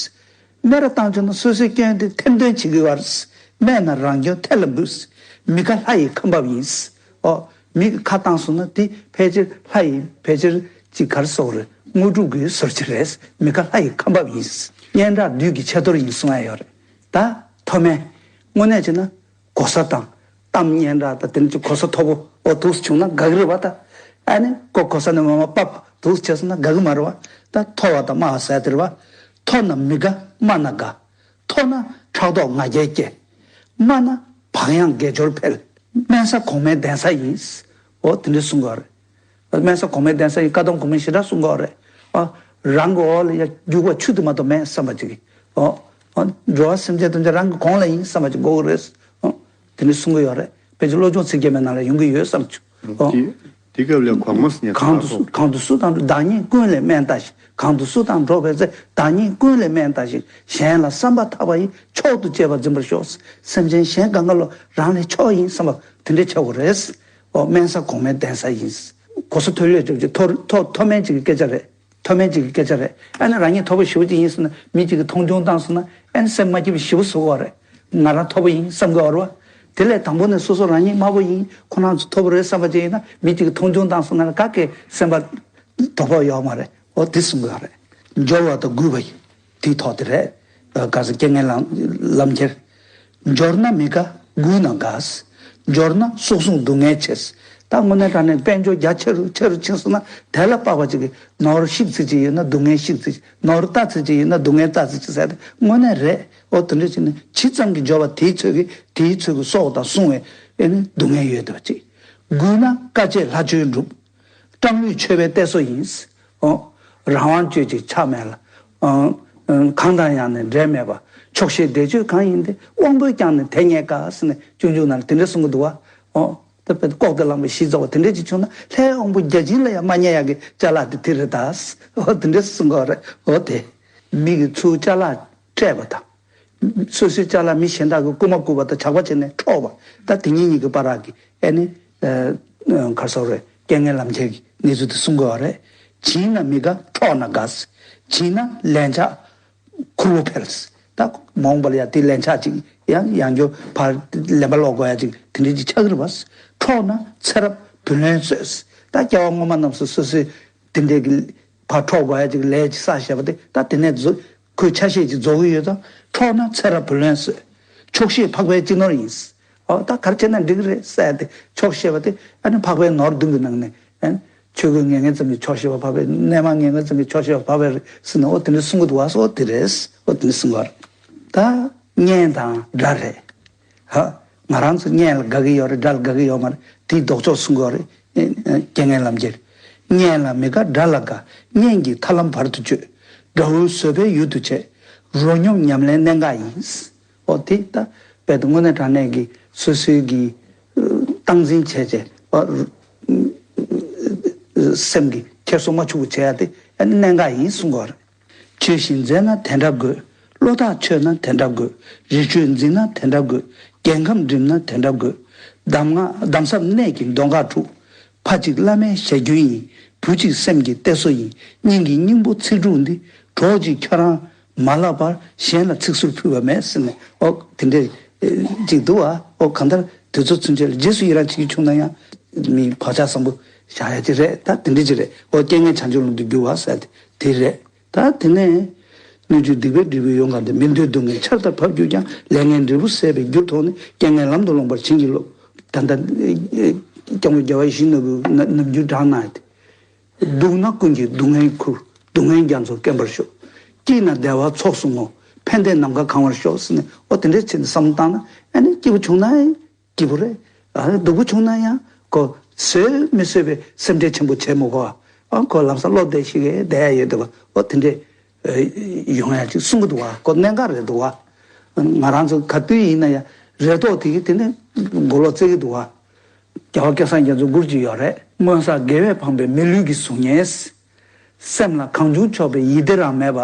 སྨད་ར་བཏང་བྱུང་ན་སོ་སོའི་སྐྱོན་དེ་ཐེར་འདོན་བྱེད་ཀྱི་ཡོད་རེད། སྨད་ན་རང་སྐྱོན་ཐེར་ལ་འབུད། མི་ཁ་ལྷ་ཡི་ཁ་འབབ་ཡིན། ཨོ། མི་གི་ཁ་བཏང་སོང་ན་དེ་ཕལ་ཆེར་ལྷ་ཡི་ཕལ་ཆེར་ཅིག་གར་སོགས་རེད། དངོས་གྲུབ་ཀྱི་ཟུར་ཅིག་རེད། མི་ཁ་ལྷ་ཡི་ཁ་འབབ་ཡིན། སྙན་གྲགས་བདུད་ཀྱི་ཆེ་མཐོར་ཡིན་གསུང་ཡ་ཡོད་རེད། ད་མཐོ་དམན། དངོས་གནས་བྱས་ན་གོ་ས་དང་། གཏམ་སྙན་གྲགས་དང་དེ་འདྲ་ཅིག་གོ་ས་མཐོ་པོ་འོ་འདུག་སེ་བྱུང་ན་དགའ་གི་རེད་བ་ད། ཨ་ནི་ཁོ་གོ་ས་ནས་མར་མར་ཕབ་འདུག་སེ་བྱས་སོང་ན་དགའ་གི་མ་རེད་བ། ད་མཐོ་བ་དང་དམའ་བ་ཟེར་དེ་རེད་བ། མཐོ་ན་མི་དགའ་དམའ་ན་དགའ། མཐོ་ན་ཕྲག་དོག་ང་རྒྱལ་སྐྱེ། དམའ་ན་བག་ཡངས་དགེ་སྦྱོར་འཕེལ། དམན་ས་གོང་མའི་གདན་ས་ཡིན། འོ་དེ་འདྲ་གསུང་གི་ཡོད་རེད། དམན་ས་གོང་མའི་གདན་ས་ཡིན། བཀའ་གདམས་གོང་མའི་ཞེ་དྲག་གསུང་གི་ཡོད་རེད། ཨ། རང་གི་འོག་ལ་ཡ་རྒྱུག་པ་ཆུ་དེ་མ་གཏོགས་མེད་བསམ་པ་ཅིག་གིས། ཨོ། ཨོ། འགྲོ་བ་སེམས་ཅན་ཐམས་ཅད་རང་གི་གོང་ལ་ཡིན་བསམ་པ་ཅིག་དགོས་ཀྱི་རེད། ཨོ། དེ་འདྲ་གསུང་གི་ཡོད་རེད། ཕལ་ཆེར་བློ་སྦྱོང་ཚིག་བརྒྱད་མའི་ནང་ལ་ཡོང་གི་ཡོད་བསམ་བྱུང་། ཨོ། དེ་དེ་སྐབས་ལ་གོང་མ་ཟེར་ནས་གང་དུ་སུ་གང་དུ་སུ་དང་བདག་ཉིད་ཀུན་ལས་དམན་ལྟ་ཞིག་གང་དུ་སུ་དང་འགྲོགས་པའི་ཚེ་བདག་ཉིད་ཀུན་ལས་དམན་ལྟ་ཞིག་གཞན་ལ་བསམ་པ་ཐག་པ་ཡིས། མཆོག་ཏུ་གཅེས་པར་འཛིན་པར་ཤོག་སེམས་ཅན་གཞན་གང་ག་ལོ་རང་ལས་མཆོག་ཡིན་བསམ་པ་དེ་འདྲ་བྱ་དགོས་རེད། ཨོ། དམན་ས་གོང་མའི་གདན་ས་ཡིན། གོ་ས་མཐོ་ལོས་སྒྲུབ་ཀྱི་མཐོ་མཐོ་མཐོ་དམན་ཅིག་གི་སྐད་ཆ་རེད། མཐོ་དམན་ཅིག་གི་སྐད་ཆ་རེད། ཨ་ནི་རང་ཉིད་མཐོ་པོ་ཞེ་པོ་ཅིག་ཡིན་ཟེར་ན་མི་གཅིག་གིས་མཐོང་ཆུང་བཏང་སོང་ན་ཨ་ནི་སེམས་མ་སྐྱིད་པ་ཞེ་པོ་བཟོ་གི་ཡོད་རེད། ང་རང་མཐོ་པོ་ཡིན་བསམ་གི་ཡོད་རེད་བ། དེ་ལས་དང་པོ་ནས་སོ་སོ་རང་ཉིད་དམའ་པོ་ཡིན། ཁོ་རང་ཚོ་མཐོ་པོ་རེད་བསམ་པ་ཅིག་ཡིན་ན་མི་གཅིག་གིས་མཐོང་ཆུང་བཏང་སོང་ན་ག་གེ་སེམས་པ་དོགས་པ་ཡོད་མ་རེད། འོ་དེ་གསུང་གི་ཡོད་རེད། སྦྱོར་བ་དང་རྒུད་པ་ཡིན། དེའི་ཐོག་དེ་རེད། ག་ས་རྐྱེན་ངན་ལམ་ལམ་ཁྱེར། འབྱོར་ན་མི་དགའ་རྒུད་ན་དགའ། འབྱོར་ན་སྲོག་ཟུངས་སྡུག་བསྔལ་ཆེ། ད་དངོས་གནས་དྲང་གནས་དཔལ་འབྱོར་རྒྱ་ཆེ་རུ་ཆེ་རུ་ཕྱིན་སོང་ན་དེ་ལ་དཔག་པ་ཅིག་གིས་ནོར་ཤིག་ཙི་ཅིག་ཡོད་ན་སྡུག་བསྔལ་ཤིག་ཙི་ཅིག་ནོར་རྟ་ཙི་ཅིག་ཡོད་ན་སྡུག་བསྔལ་རྟ་ཙི་ཅིག་ཟེར་ཏེ་དངོས་གནས་རེད། ཨོ་དེ་འདྲ་བྱས་ནས་ཇི་ཙམ་གྱིས་འབྱོར་བ་དེའི་ཚོད་ཀྱིས་དེའི་ཚོད་ཀྱི་སྲོག་དང་སྲུང་བའི་ཨེ་ནི་སྡུག་བསྔལ་ཡོད་བསྡད་པ་ཅིག་རྒུད་ན་དཀའ་སྤྱད་ལྷ་ཆོས་འགྲུབ། སྐྲང་ལུས་མཆོད་པའི་གཏད་སོ་ཡིན། ཨོ། རང་དབང་སྤྱོད་ཅིག་ཆགས་མེད་ལ། ཨོ། གང་དང་ཡང་ནི་འབྲལ་མེད་པ། ཆོག་ཤེས་བདེ་སྤྱོད་གང་ཡིན་ཏེ། དབང་པོས་ཀྱང་ནི་དེ་རྙེད་དཀའ་ཟེར་ནས་སྤྱོད་འཇུག་ནང་ལ་དེ་འདྲ་གསུང་གི་འདུག་བ། ཨོ། ད་དཔེ་ལྐོག་ཏུ་བླངས་པའི་གཞི་རྫོགས་པ་དེ་འདྲ་ཅིག་བྱུང་ན་ལྷའི་དབང་པོ་བརྒྱ་བྱིན་ལ་ཡང་མ་བརྙས་ཡག་གི་ཅ་ལག་དེ་དེ་རེད་ད། ཨོ་དེ་འདྲ་གསུང་གི་རེད། ཨོ་དེ། མི་གི་ཚུར་ཅ་ལག་སྤྲད་པ་དང་། སོ་སོའི་ཅ་ལག་མི་གཞན་དག་གིས་རྐུ་མ་རྐུ་བ་དང་ཇག་པ་བྱས་ནས་འཕྲོག་པ། ད་དེ་གཉིས་གཉིས་ཀྱི་བར་གྱི་ཨེ་ནི། ཨ། ག་རེ་ཟེར་དགོས་རེད། རྐྱེན་ངན་ལམ་ཁྱེར་གྱི་གནས་ཚུལ་དེ་གསུང་དགོས་པ་རེད། བྱིན་ན་མི་དགའ་འཕྲོག་ན་དགའ། བྱིན་ན་ལན་ཆགས་ཁུར་བོ་འཕེལ། ད་མ་འོངས་པ་ལ་ཡང་དེ་ལན་ཆགས་ཅིག་ཡང་ཡང་བསྐྱར་ཕར་ལན་པ་སློག་དགོས་ཡ་ཅིག་དེ་འདྲ་ཅིག་ཆགས་ཀྱི་རེད་པ། འཕྲོག་ན་ཚེ་རབས་བུ་ལོན་གསོས། ད་སྐྱེ་བ་སྔོན་མ་རྣམས་སུ་སོ་སོའི་དེ་འདྲའི་གི་ཕར་འཕྲོག་དགོས་ཡ་ཅིག་ལས་ཅིག་བསགས་བཞག་པ་དེ་ད་དེ་ནས་རྫོགས། ཁོས་ཆ་ཤས་ཅིག་རྫོགས་ཀྱི་ཡོད་ཙང་འཕྲོག་ན་ཚེ་རབས་བུ་ལོན་གསོས། ཆོག་ཤེས་འཕགས་པའི་སྤྱི་ནོར་ཡིན། ཨོ་ད་ག་རེ་བྱས་ན་འགྲིག་གི་རེད་ཟེར་ཏེ་ཆོག་ཤེས་པ་དེ་ཨ་ནི་འཕགས་པའི་ནོར་བདུན་གྱི་ནང་ནས་ཨ་ནི་ཆོས་གོས་ངན་ངན་ཙམ་གྱིས་ཆོག་ཤེས་པ་འཕགས་པའི་གནས་མལ་ངན་ངན་ཙམ་གྱིས་ཆོག་ཤེས་པ་འཕགས་པའི་རེད་ཟེར་ནས་ཨོ་དེ་འདྲ་གསུང་གི་འདུག་བ། ཨོ་དེ་རེད། ཨོ་དེ་འདྲ་གསུང་གི་རེད། ད་གཉེན་དང་དགྲ་རེད། ཧ། ང་རང་ཚོ་གཉེན་ལ་དགའ་གི་ཡོད་རེད། དགྲ་ལ་དགའ་གི་ཡོད་མ་རེད། དེའི་ལྡོག་ཕྱོགས་གསུང་གི་ཡོད་རེད། ཨེ། ཨེ། རྐྱེན་ངན་ལམ་ཁྱེར། གཉེན་ལ་མི་དགའ་དགྲ་ལ་དགའ། གཉེན་གྱིས་ཐར་ལམ་བར་དུ་གཅོད། དགྲ་བོའི་བཟོད་པས་ཡུལ་དུ་བྱེད། རོ་སྙོམས་ཉམས་ལེན་གནད་འགག་ཡིན། ཨོ་དེ་ད་དཔེ་དེ་དངོས་གནས་དྲང་གནས་ཀྱི་སོ་སོའི་གི་སྟངས་འཛིན་བྱས་བྱས་ཨོ་སེམས་ཀྱི་འཁྱེར་སོ་མ་འཆུག་པ་བྱེད་ཡ་དེ་གནད་འགག་ཡིན་གསུང་གི་ཡོད་རེད། ཆོས་བཞིན་མཛད་ན་དེ་འདྲ་དགོས། བློ་ཐག་ཆོད་ན་དེ་འདྲ་དགོས། རི་ཁྲོད་འཛིན་ན་དེ་འདྲ་དགོས། རྒྱལ་ཁམས་འགྲིམ་ན་དེ་འདྲ་དགོས། གདམས་ངག་གདམས་ཟབ་གནད་ཀྱི་མདོ་འགག་དྲུག་ཕ་གཅིག་བླ་མའི་ཞལ་རྒྱུན་ཡིན། བུ་གཅིག་སེམས་ཀྱི་གཏད་སོ་ཡིན། སྙིང་གི་སྙིང་པོ་ཚིག་དྲུག་འདི། གྲོགས་གཅིག་ཁྱོད་རང་མ་ལབ་པར། གཞན་ལ་ཚིག་ཟུར་ཕུལ་བ་མེད་ཟེར་ནས་ཨོ་དེ་འདྲས་ཅིག་འདུག་བ། ཨོ་གང་ལྟར་དུས་ཚོད་ཚུན་ཆད་ལ་རྗེས་སུ་ཡི་རང་བྱེད་ཀྱི་བྱུང་ན་ཡང་མི་བག་ཆགས་བཟང་པོ་བཞག་ཡ་ཅིག་རེད། ད་དེ་འདྲས་ཅིག་རེད། ཨོ་རྐྱེན་ངན་བྱང་ཆུབ་ལམ་དུ་བསྒྱུར་བ་ཟེར་དེ་དེ་རེད། ད་དེ་ནས་སྣོད་བཅུད་སྡིག་པའི་འབྲས་བུས་ཡོངས་གང་སྟེ། མི་འདོད་སྡུག་བསྔལ་ཆར་ལྟར་བབས་གྱུར་ཀྱང་། ལས་ངན་འབྲས་བུ་ཟད་པའི་རྒྱུར་མཐོང་ནས། རྐྱེན་ངན་ལམ་དུ་སློང་བར་བྱིན་གྱིས་རློབས། ད་ལྟ་སྐྱབས་མགོན་རྒྱལ་བ་ཡིད་བཞིན་ནོར་བུའི་ནམ་རྒྱུན་བགྲངས་གནང་ཡོད་དེ། སྡུག་ན་ཀུན་གྱི་སྡུག་བསྔལ་ཁུར། སྡུག་བསྔལ་རྒྱ་མཚོར་སྐེམ་པར་ཤོག་སྐྱིད་ན་བདེ་བ་ཚོགས་སུ་བསྔོ། ཕན་བདེ་ནམ་མཁའ་གང་བར་ཤོག་ཟེར་ནས་ཨོ་དེ་འདྲས་བྱས་ནས་བསམ་བློ་བཏང་ན་ཨ་ནི་སྐྱིད་པོ་བྱུང་ན་ཨེ། སྐྱིད་པོ་རེད། ཨ་སྡུག་པོ་བྱུང་ན་ཡང་ཁོ་བཟོད་མི་བཟོད་པའི་སེམས་ཁྲལ་ཆེན་པོ་བྱེད་མི་དགོས། ཨ་ཁོ་ལམ་སང་བློ་བདེ་ཞིག་གིས་བསྡད་ཡ་ཡོད་འདུག་བ། ཨོ་དེ་འདྲས་ཡོང་ཡ་ཅིག་གསུང་གི་འདུག་བ། ཁོ་གནད་འགག་རེད་འདུག་བ། ང་རང་ཚོ་ག་དུས་ཡིན་ན་ཡང་རེ་དོགས་དེ་གིས་དེ་ནས་མགོ་ལོག་བརྩེ་གི་འདུག་བ། རྒྱལ་བ་སྐལ་བཟང་རྒྱ་མཚོའི་མགུར་ཅིག་ཡོད་རེད། སྔོན་བསགས་དགེ་བས་འཕངས་པའི་མི་ལུས་ཀྱི་གཟུགས་བརྙན། སེམས་ལ་གང་བྱུང་ཆོག་པའི་ཡིད་བདེ་རང་མེད་པ།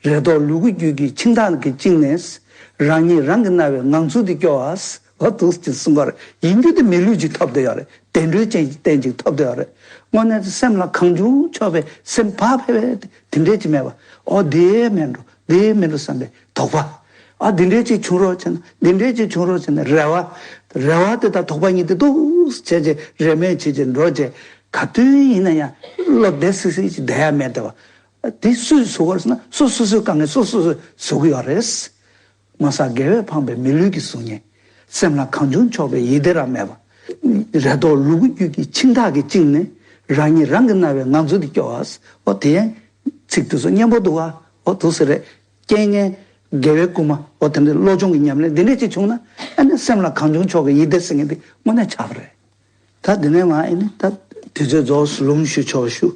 རེ་དོགས་ལུ་གུ་རྒྱུད་ཀྱི་འཆིང་ཐག་གིས་བཅིངས་ནས། རང་ཉིད་རང་གིས་མནར་བའི་ངང་ཚུལ་འདི་སྐྱོ་བ། འོ་འདུག་ཅེས་གསུང་གི་ཡོད་རེད། ཡིན་རྒྱུ་དེ་མི་ལུས་ཅིག་ཐོབ་བསྡད་ཡོད་རེད། བདེ་འགྲོའི་རྟེན་ཅིག་ཐོབ་བསྡད་ཡོད་རེད། དངོས་གནས་སེམས་ལ་གང་བྱུང་ཆོག་པའི་སེམས་བག་ཕེབས་པའི་དེ་འདྲས་ཅིག་མེད་པ། ཨོ་དེ་མིན་འགྲོ་དེ་མིན་འགྲོ་བསམ་པའི་དོགས་པ། ཨ་འདི་འདྲས་ཅིག་བྱུང་རོགས་བྱས་ན་འདི་འདྲས་ཅིག་བྱུང་རོགས་བྱས་ན་རེ་བ། རེ་བ་དེ་དང་དོགས་པ་གཉིས་དེ་འདུག་བྱས་རྗེས་རེ་སྨོན་བྱས་རྗེས་འགྲོ་རྗེས་ག་དུས་ཡིན་ན་ཡང་བློ་བདེ་སིག་སིག་ཅིག་བསྡད་ཡ་མེད་དེ་བ། དེ་སུས་བཟོ་དགོས་ཟེར་ན་སོ་སོ་སོའི་དཀའ་ངལ་སོ་སོ་སོས་བཟོ་གི་ཡོད་རེད། ངོ་ཚ་དགེ་བས་འཕངས་པའི་མི་ལུས་ཀྱི་གཟུགས་བརྙན། སེམས་ལ་གང་བྱུང་ཆོག་པའི་ཡིད་བདེ་ར་མེད་པ། རེ་དོགས་ལུ་གུ་རྒྱུད་ཀྱི་འཆིང་ཐག་གིས་བཅིངས་ནས་རང་ཉིད་རང་གིས་མནར་བའི་ངང་ཚུལ་དུ་སྐྱོ་བ། ཨོ་དེ་ཡང་ཚིག་དེ་ཚོ་སྙན་པོ་འདུག་བ། ཨོ་འདུག་ཟེར་རེད། རྐྱེན་ངན། དགེ་བའི་བསྐུལ་མ། ཨོ་དེ་འདྲའི་བློ་སྦྱོང་གི་ཉམས་ལེན་འདི་འདྲས་ཅིག་བྱུང་ན་ཨ་ནི་སེམས་ལ་གང་བྱུང་ཆོག་གི་ཡིད་བདེ་ཟེར་མཁན་འདི་དངོས་གནས་ཆགས་པ་རེད། ད་འདི་ནས་མ་ཨེ་ནི་ད་དུས་ཚོད་རྫོགས་སུ་ལུང་ཞུ་ཆོག་ཞུ།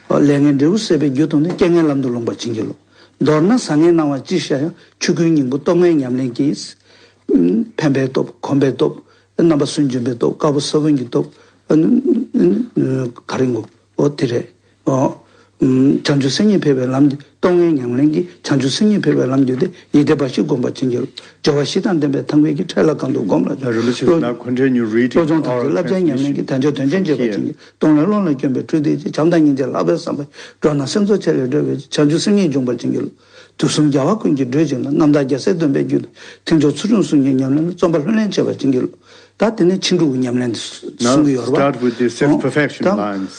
ལས་ངན་འབྲས་བུ་ཟད་པའི་རྒྱུ་དང་ནི། རྐྱེན་ངན་ལམ་དུ་ལྷུང་བར་བྱིན་གྱིས་རློབས། མདོར་ན་བཟང་ངན་སྣང་བ་ཅི་ཤར་ཡང་། ཆོས་ཀུན་སྙིང་པོ་རྟོག་ལྔའི་ཉམས་ལེན་གྱིས། ཕན་པའི་སྟོབས། གོམས་པའི་སྟོབས། རྣམ་པ་སུན་འབྱིན་པའི་སྟོབས། དཀར་པོ་ས་བོན་གྱི་སྟོབས། ག་རེ་ངོ་། ཨོ་དེ་རེད། ཨོ། བྱང་ཆུབ་སེམས་ཉིད་ཕེབས་པའི་ལམ། རྟོག་ལྔའི་ཉམས་ལེན་གྱིས། བྱང་ཆུབ་སེམས་ཉིད་ཕེབས་པའི་ལམ་བརྒྱུད་དེ། ཡིད་བདེ་འབའ་ཞིག་བསྒོམ་པར་བྱིན་གྱིས་རློབས། སྦྱོར་བ་བཞི་དང་ལྡན་པའི་ཐབས་མཁས་ཀྱིས། འཕྲལ་ལ་གང་དུ་བསྒོམས་ལ། Now, religious, now continue reading བློ་སྦྱོང་དམ་བཅའི་བསླབ་བྱའི་ཉམས་ལེན་གྱིས། དལ་འབྱོར་དོན་ཆེན་བྱེད་པར་བྱིན་གྱིས། གཏོང་ལེན་བློ་ལ་བསྐྱོན་པའི་འཕྲུལ་དེ་གྱིས། བྱམས་དང་སྙིང་རྗེ་ལྷག་པའི་བསམ་པས། འགྲོ་རྣམས་སེམས་ཚོགས་ཆེ་ལས་སྒྲོལ་བའི་ཕྱིར། བྱང་ཆུབ་སེམས་ཉིད་འབྱོངས་པར་བྱིན་གྱིས་རློབས། དུས་གསུམ་རྒྱལ་བ་ཀུན་གྱི་སྒྲོལ་ཅིང་ལ། རྣམ་དག་རྒྱལ་སྲས་སྟོན་པའི་རྒྱུད་དུ། མཐིང་མཆོག་ཚུལ་ཁྲིམས་གསུམ་གྱི་ཉམས་ལེན་ལ། བརྩོན་པ་ལྷུར་ལེན་བྱེད་པར་བྱིན་གྱིས་རློབས། ད་དེ་ནས་ཕྱིན་དྲུག་གི་ཉམས་ལེན་དེ་གསུང་གི་ཡོད་རེད་པ། Start with the six perfection lines.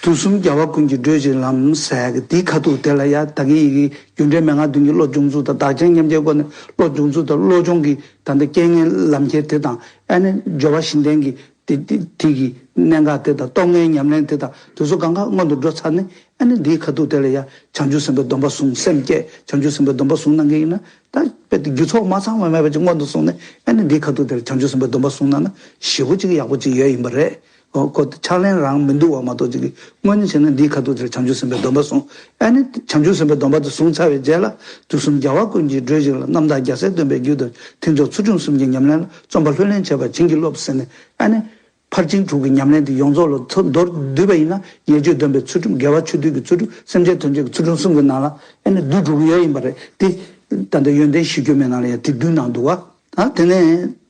དུས་གསུམ་རྒྱལ་བ་ཀུན་གྱི་སྒྲོལ་ཅིང་ལ་ཟེར་གི་དེའི་ཁ་ཐུག་དེ་ལ་ཡ་ད་གིན་ཡི་གེ་རྒྱུ་འབྲས་མན་ངག་བདུན་གྱི་བློ་སྦྱོང་ཚུལ་དང་བདག་གཞན་མཉམ་བརྗེའི་སྒོ་ནས་བློ་སྦྱོང་ཚུལ་དང་བློ་སྦྱོང་གི་ད་ལྟ་རྐྱེན་ངན་ལམ་ཁྱེར་དེ་དང་ཨ་ནི་སྦྱོར་བ་བཞི་ལྡན་གྱི་དེ་དེ་དེ་གི་གནད་འགག་དེ་དང་རྟོག་ལྔའི་ཉམས་ལེན་དེ་དང་དེ་ཚོ་གང་ག་སྔོན་དུ་འགྲོ་ཚར་ནས་ཨ་ནི་འདིའི་ཁ་ཐུག་དེ་ལ་ཡ་བྱང་ཆུབ་སེམས་དཔའི་སྡོམ་པ་བཟུང་། སེམས་བསྐྱེད་བྱང་ཆུབ་སེམས་དཔའི་སྡོམ་པ་བཟུང་གནང་གི་ཡིན་ན་ད་དཔེ་དེ་རྒྱུ་ཚོགས་མ་ཚང་བ་མེད་པ་ཅིག་སྔོན་དུ་སོང་ནས་ཨ་ནི་འདིའི་ཁ་ཐུག་དེ་ལ་བྱང་ཆུབ་སེམས་དཔའི་སྡོམ་པ་བཟུང་གནང་ན་ཞེ་པོ་ཅིག་ཡག་པོ་ཅིག་ཡོད་ཡིན་པ་རེད། ཨོ་ཁོ་ཕྱག་ལེན་རང་མི་འདུག་བ་མ་གཏོགས་ཅིག་གི་དངོས་གནས་བྱས་ན་འདིའི་ཁ་ཐུག་དེར་བྱང་ཆུབ་སེམས་དཔའི་སྡོམ་པ་བཟུང་། ཨ་ནི་བྱང་ཆུབ་སེམས་དཔའི་སྡོམ་པ་དེ་བཟུང་ཚར་བའི་རྗེས་ལ་དུས་གསུམ་རྒྱལ་བ་ཀུན་གྱི་སྒྲོལ་ཅིང་ལ། རྣམ་དག་རྒྱལ་སྲས་སྟོན་པའི་རྒྱུད་དུ། མཐིང་མཆོག་ཚུལ་ཁྲིམས་གསུམ་གྱི་ཉམས་ལེན་ལ། བརྩོན་པ་ལྷུར་ལེན་བྱེད་པར་བྱིན་གྱིས་རློབས་ཟེར་ནས་ཨ་ནི་ཕར་ཕྱིན་དྲུག་གི་ཉམས་ལེན་དེ་ཡོངས་རྫོགས་ལ་ཚུར་མདོར་བསྡུས་པ་ཡིན་ན་ཉེས་སྤྱོད་སྡོམ་པའི་ཚུལ་ཁྲིམས། དགེ་བ་ཆོས་སྡུད་ཀྱི་ཚུལ་ཁྲིམས། སེམས་ཅན་དོན་བྱེད་ཀྱི་ཚུལ་ཁྲིམས་གསུམ་གྱི་ནང་ལ་ཨ་ནི་བསྡུས་འགྲོ་གི་ཡོད་ཡིན་པ་རེད་དེ། ད་ལྟ་ཡོན་ཏན་གཞི་རྒྱུད་མའི་ནང་ལ་ཡང་དེ་བསྡུས་གནང་འདུག་བ། ད་དེ་ནས་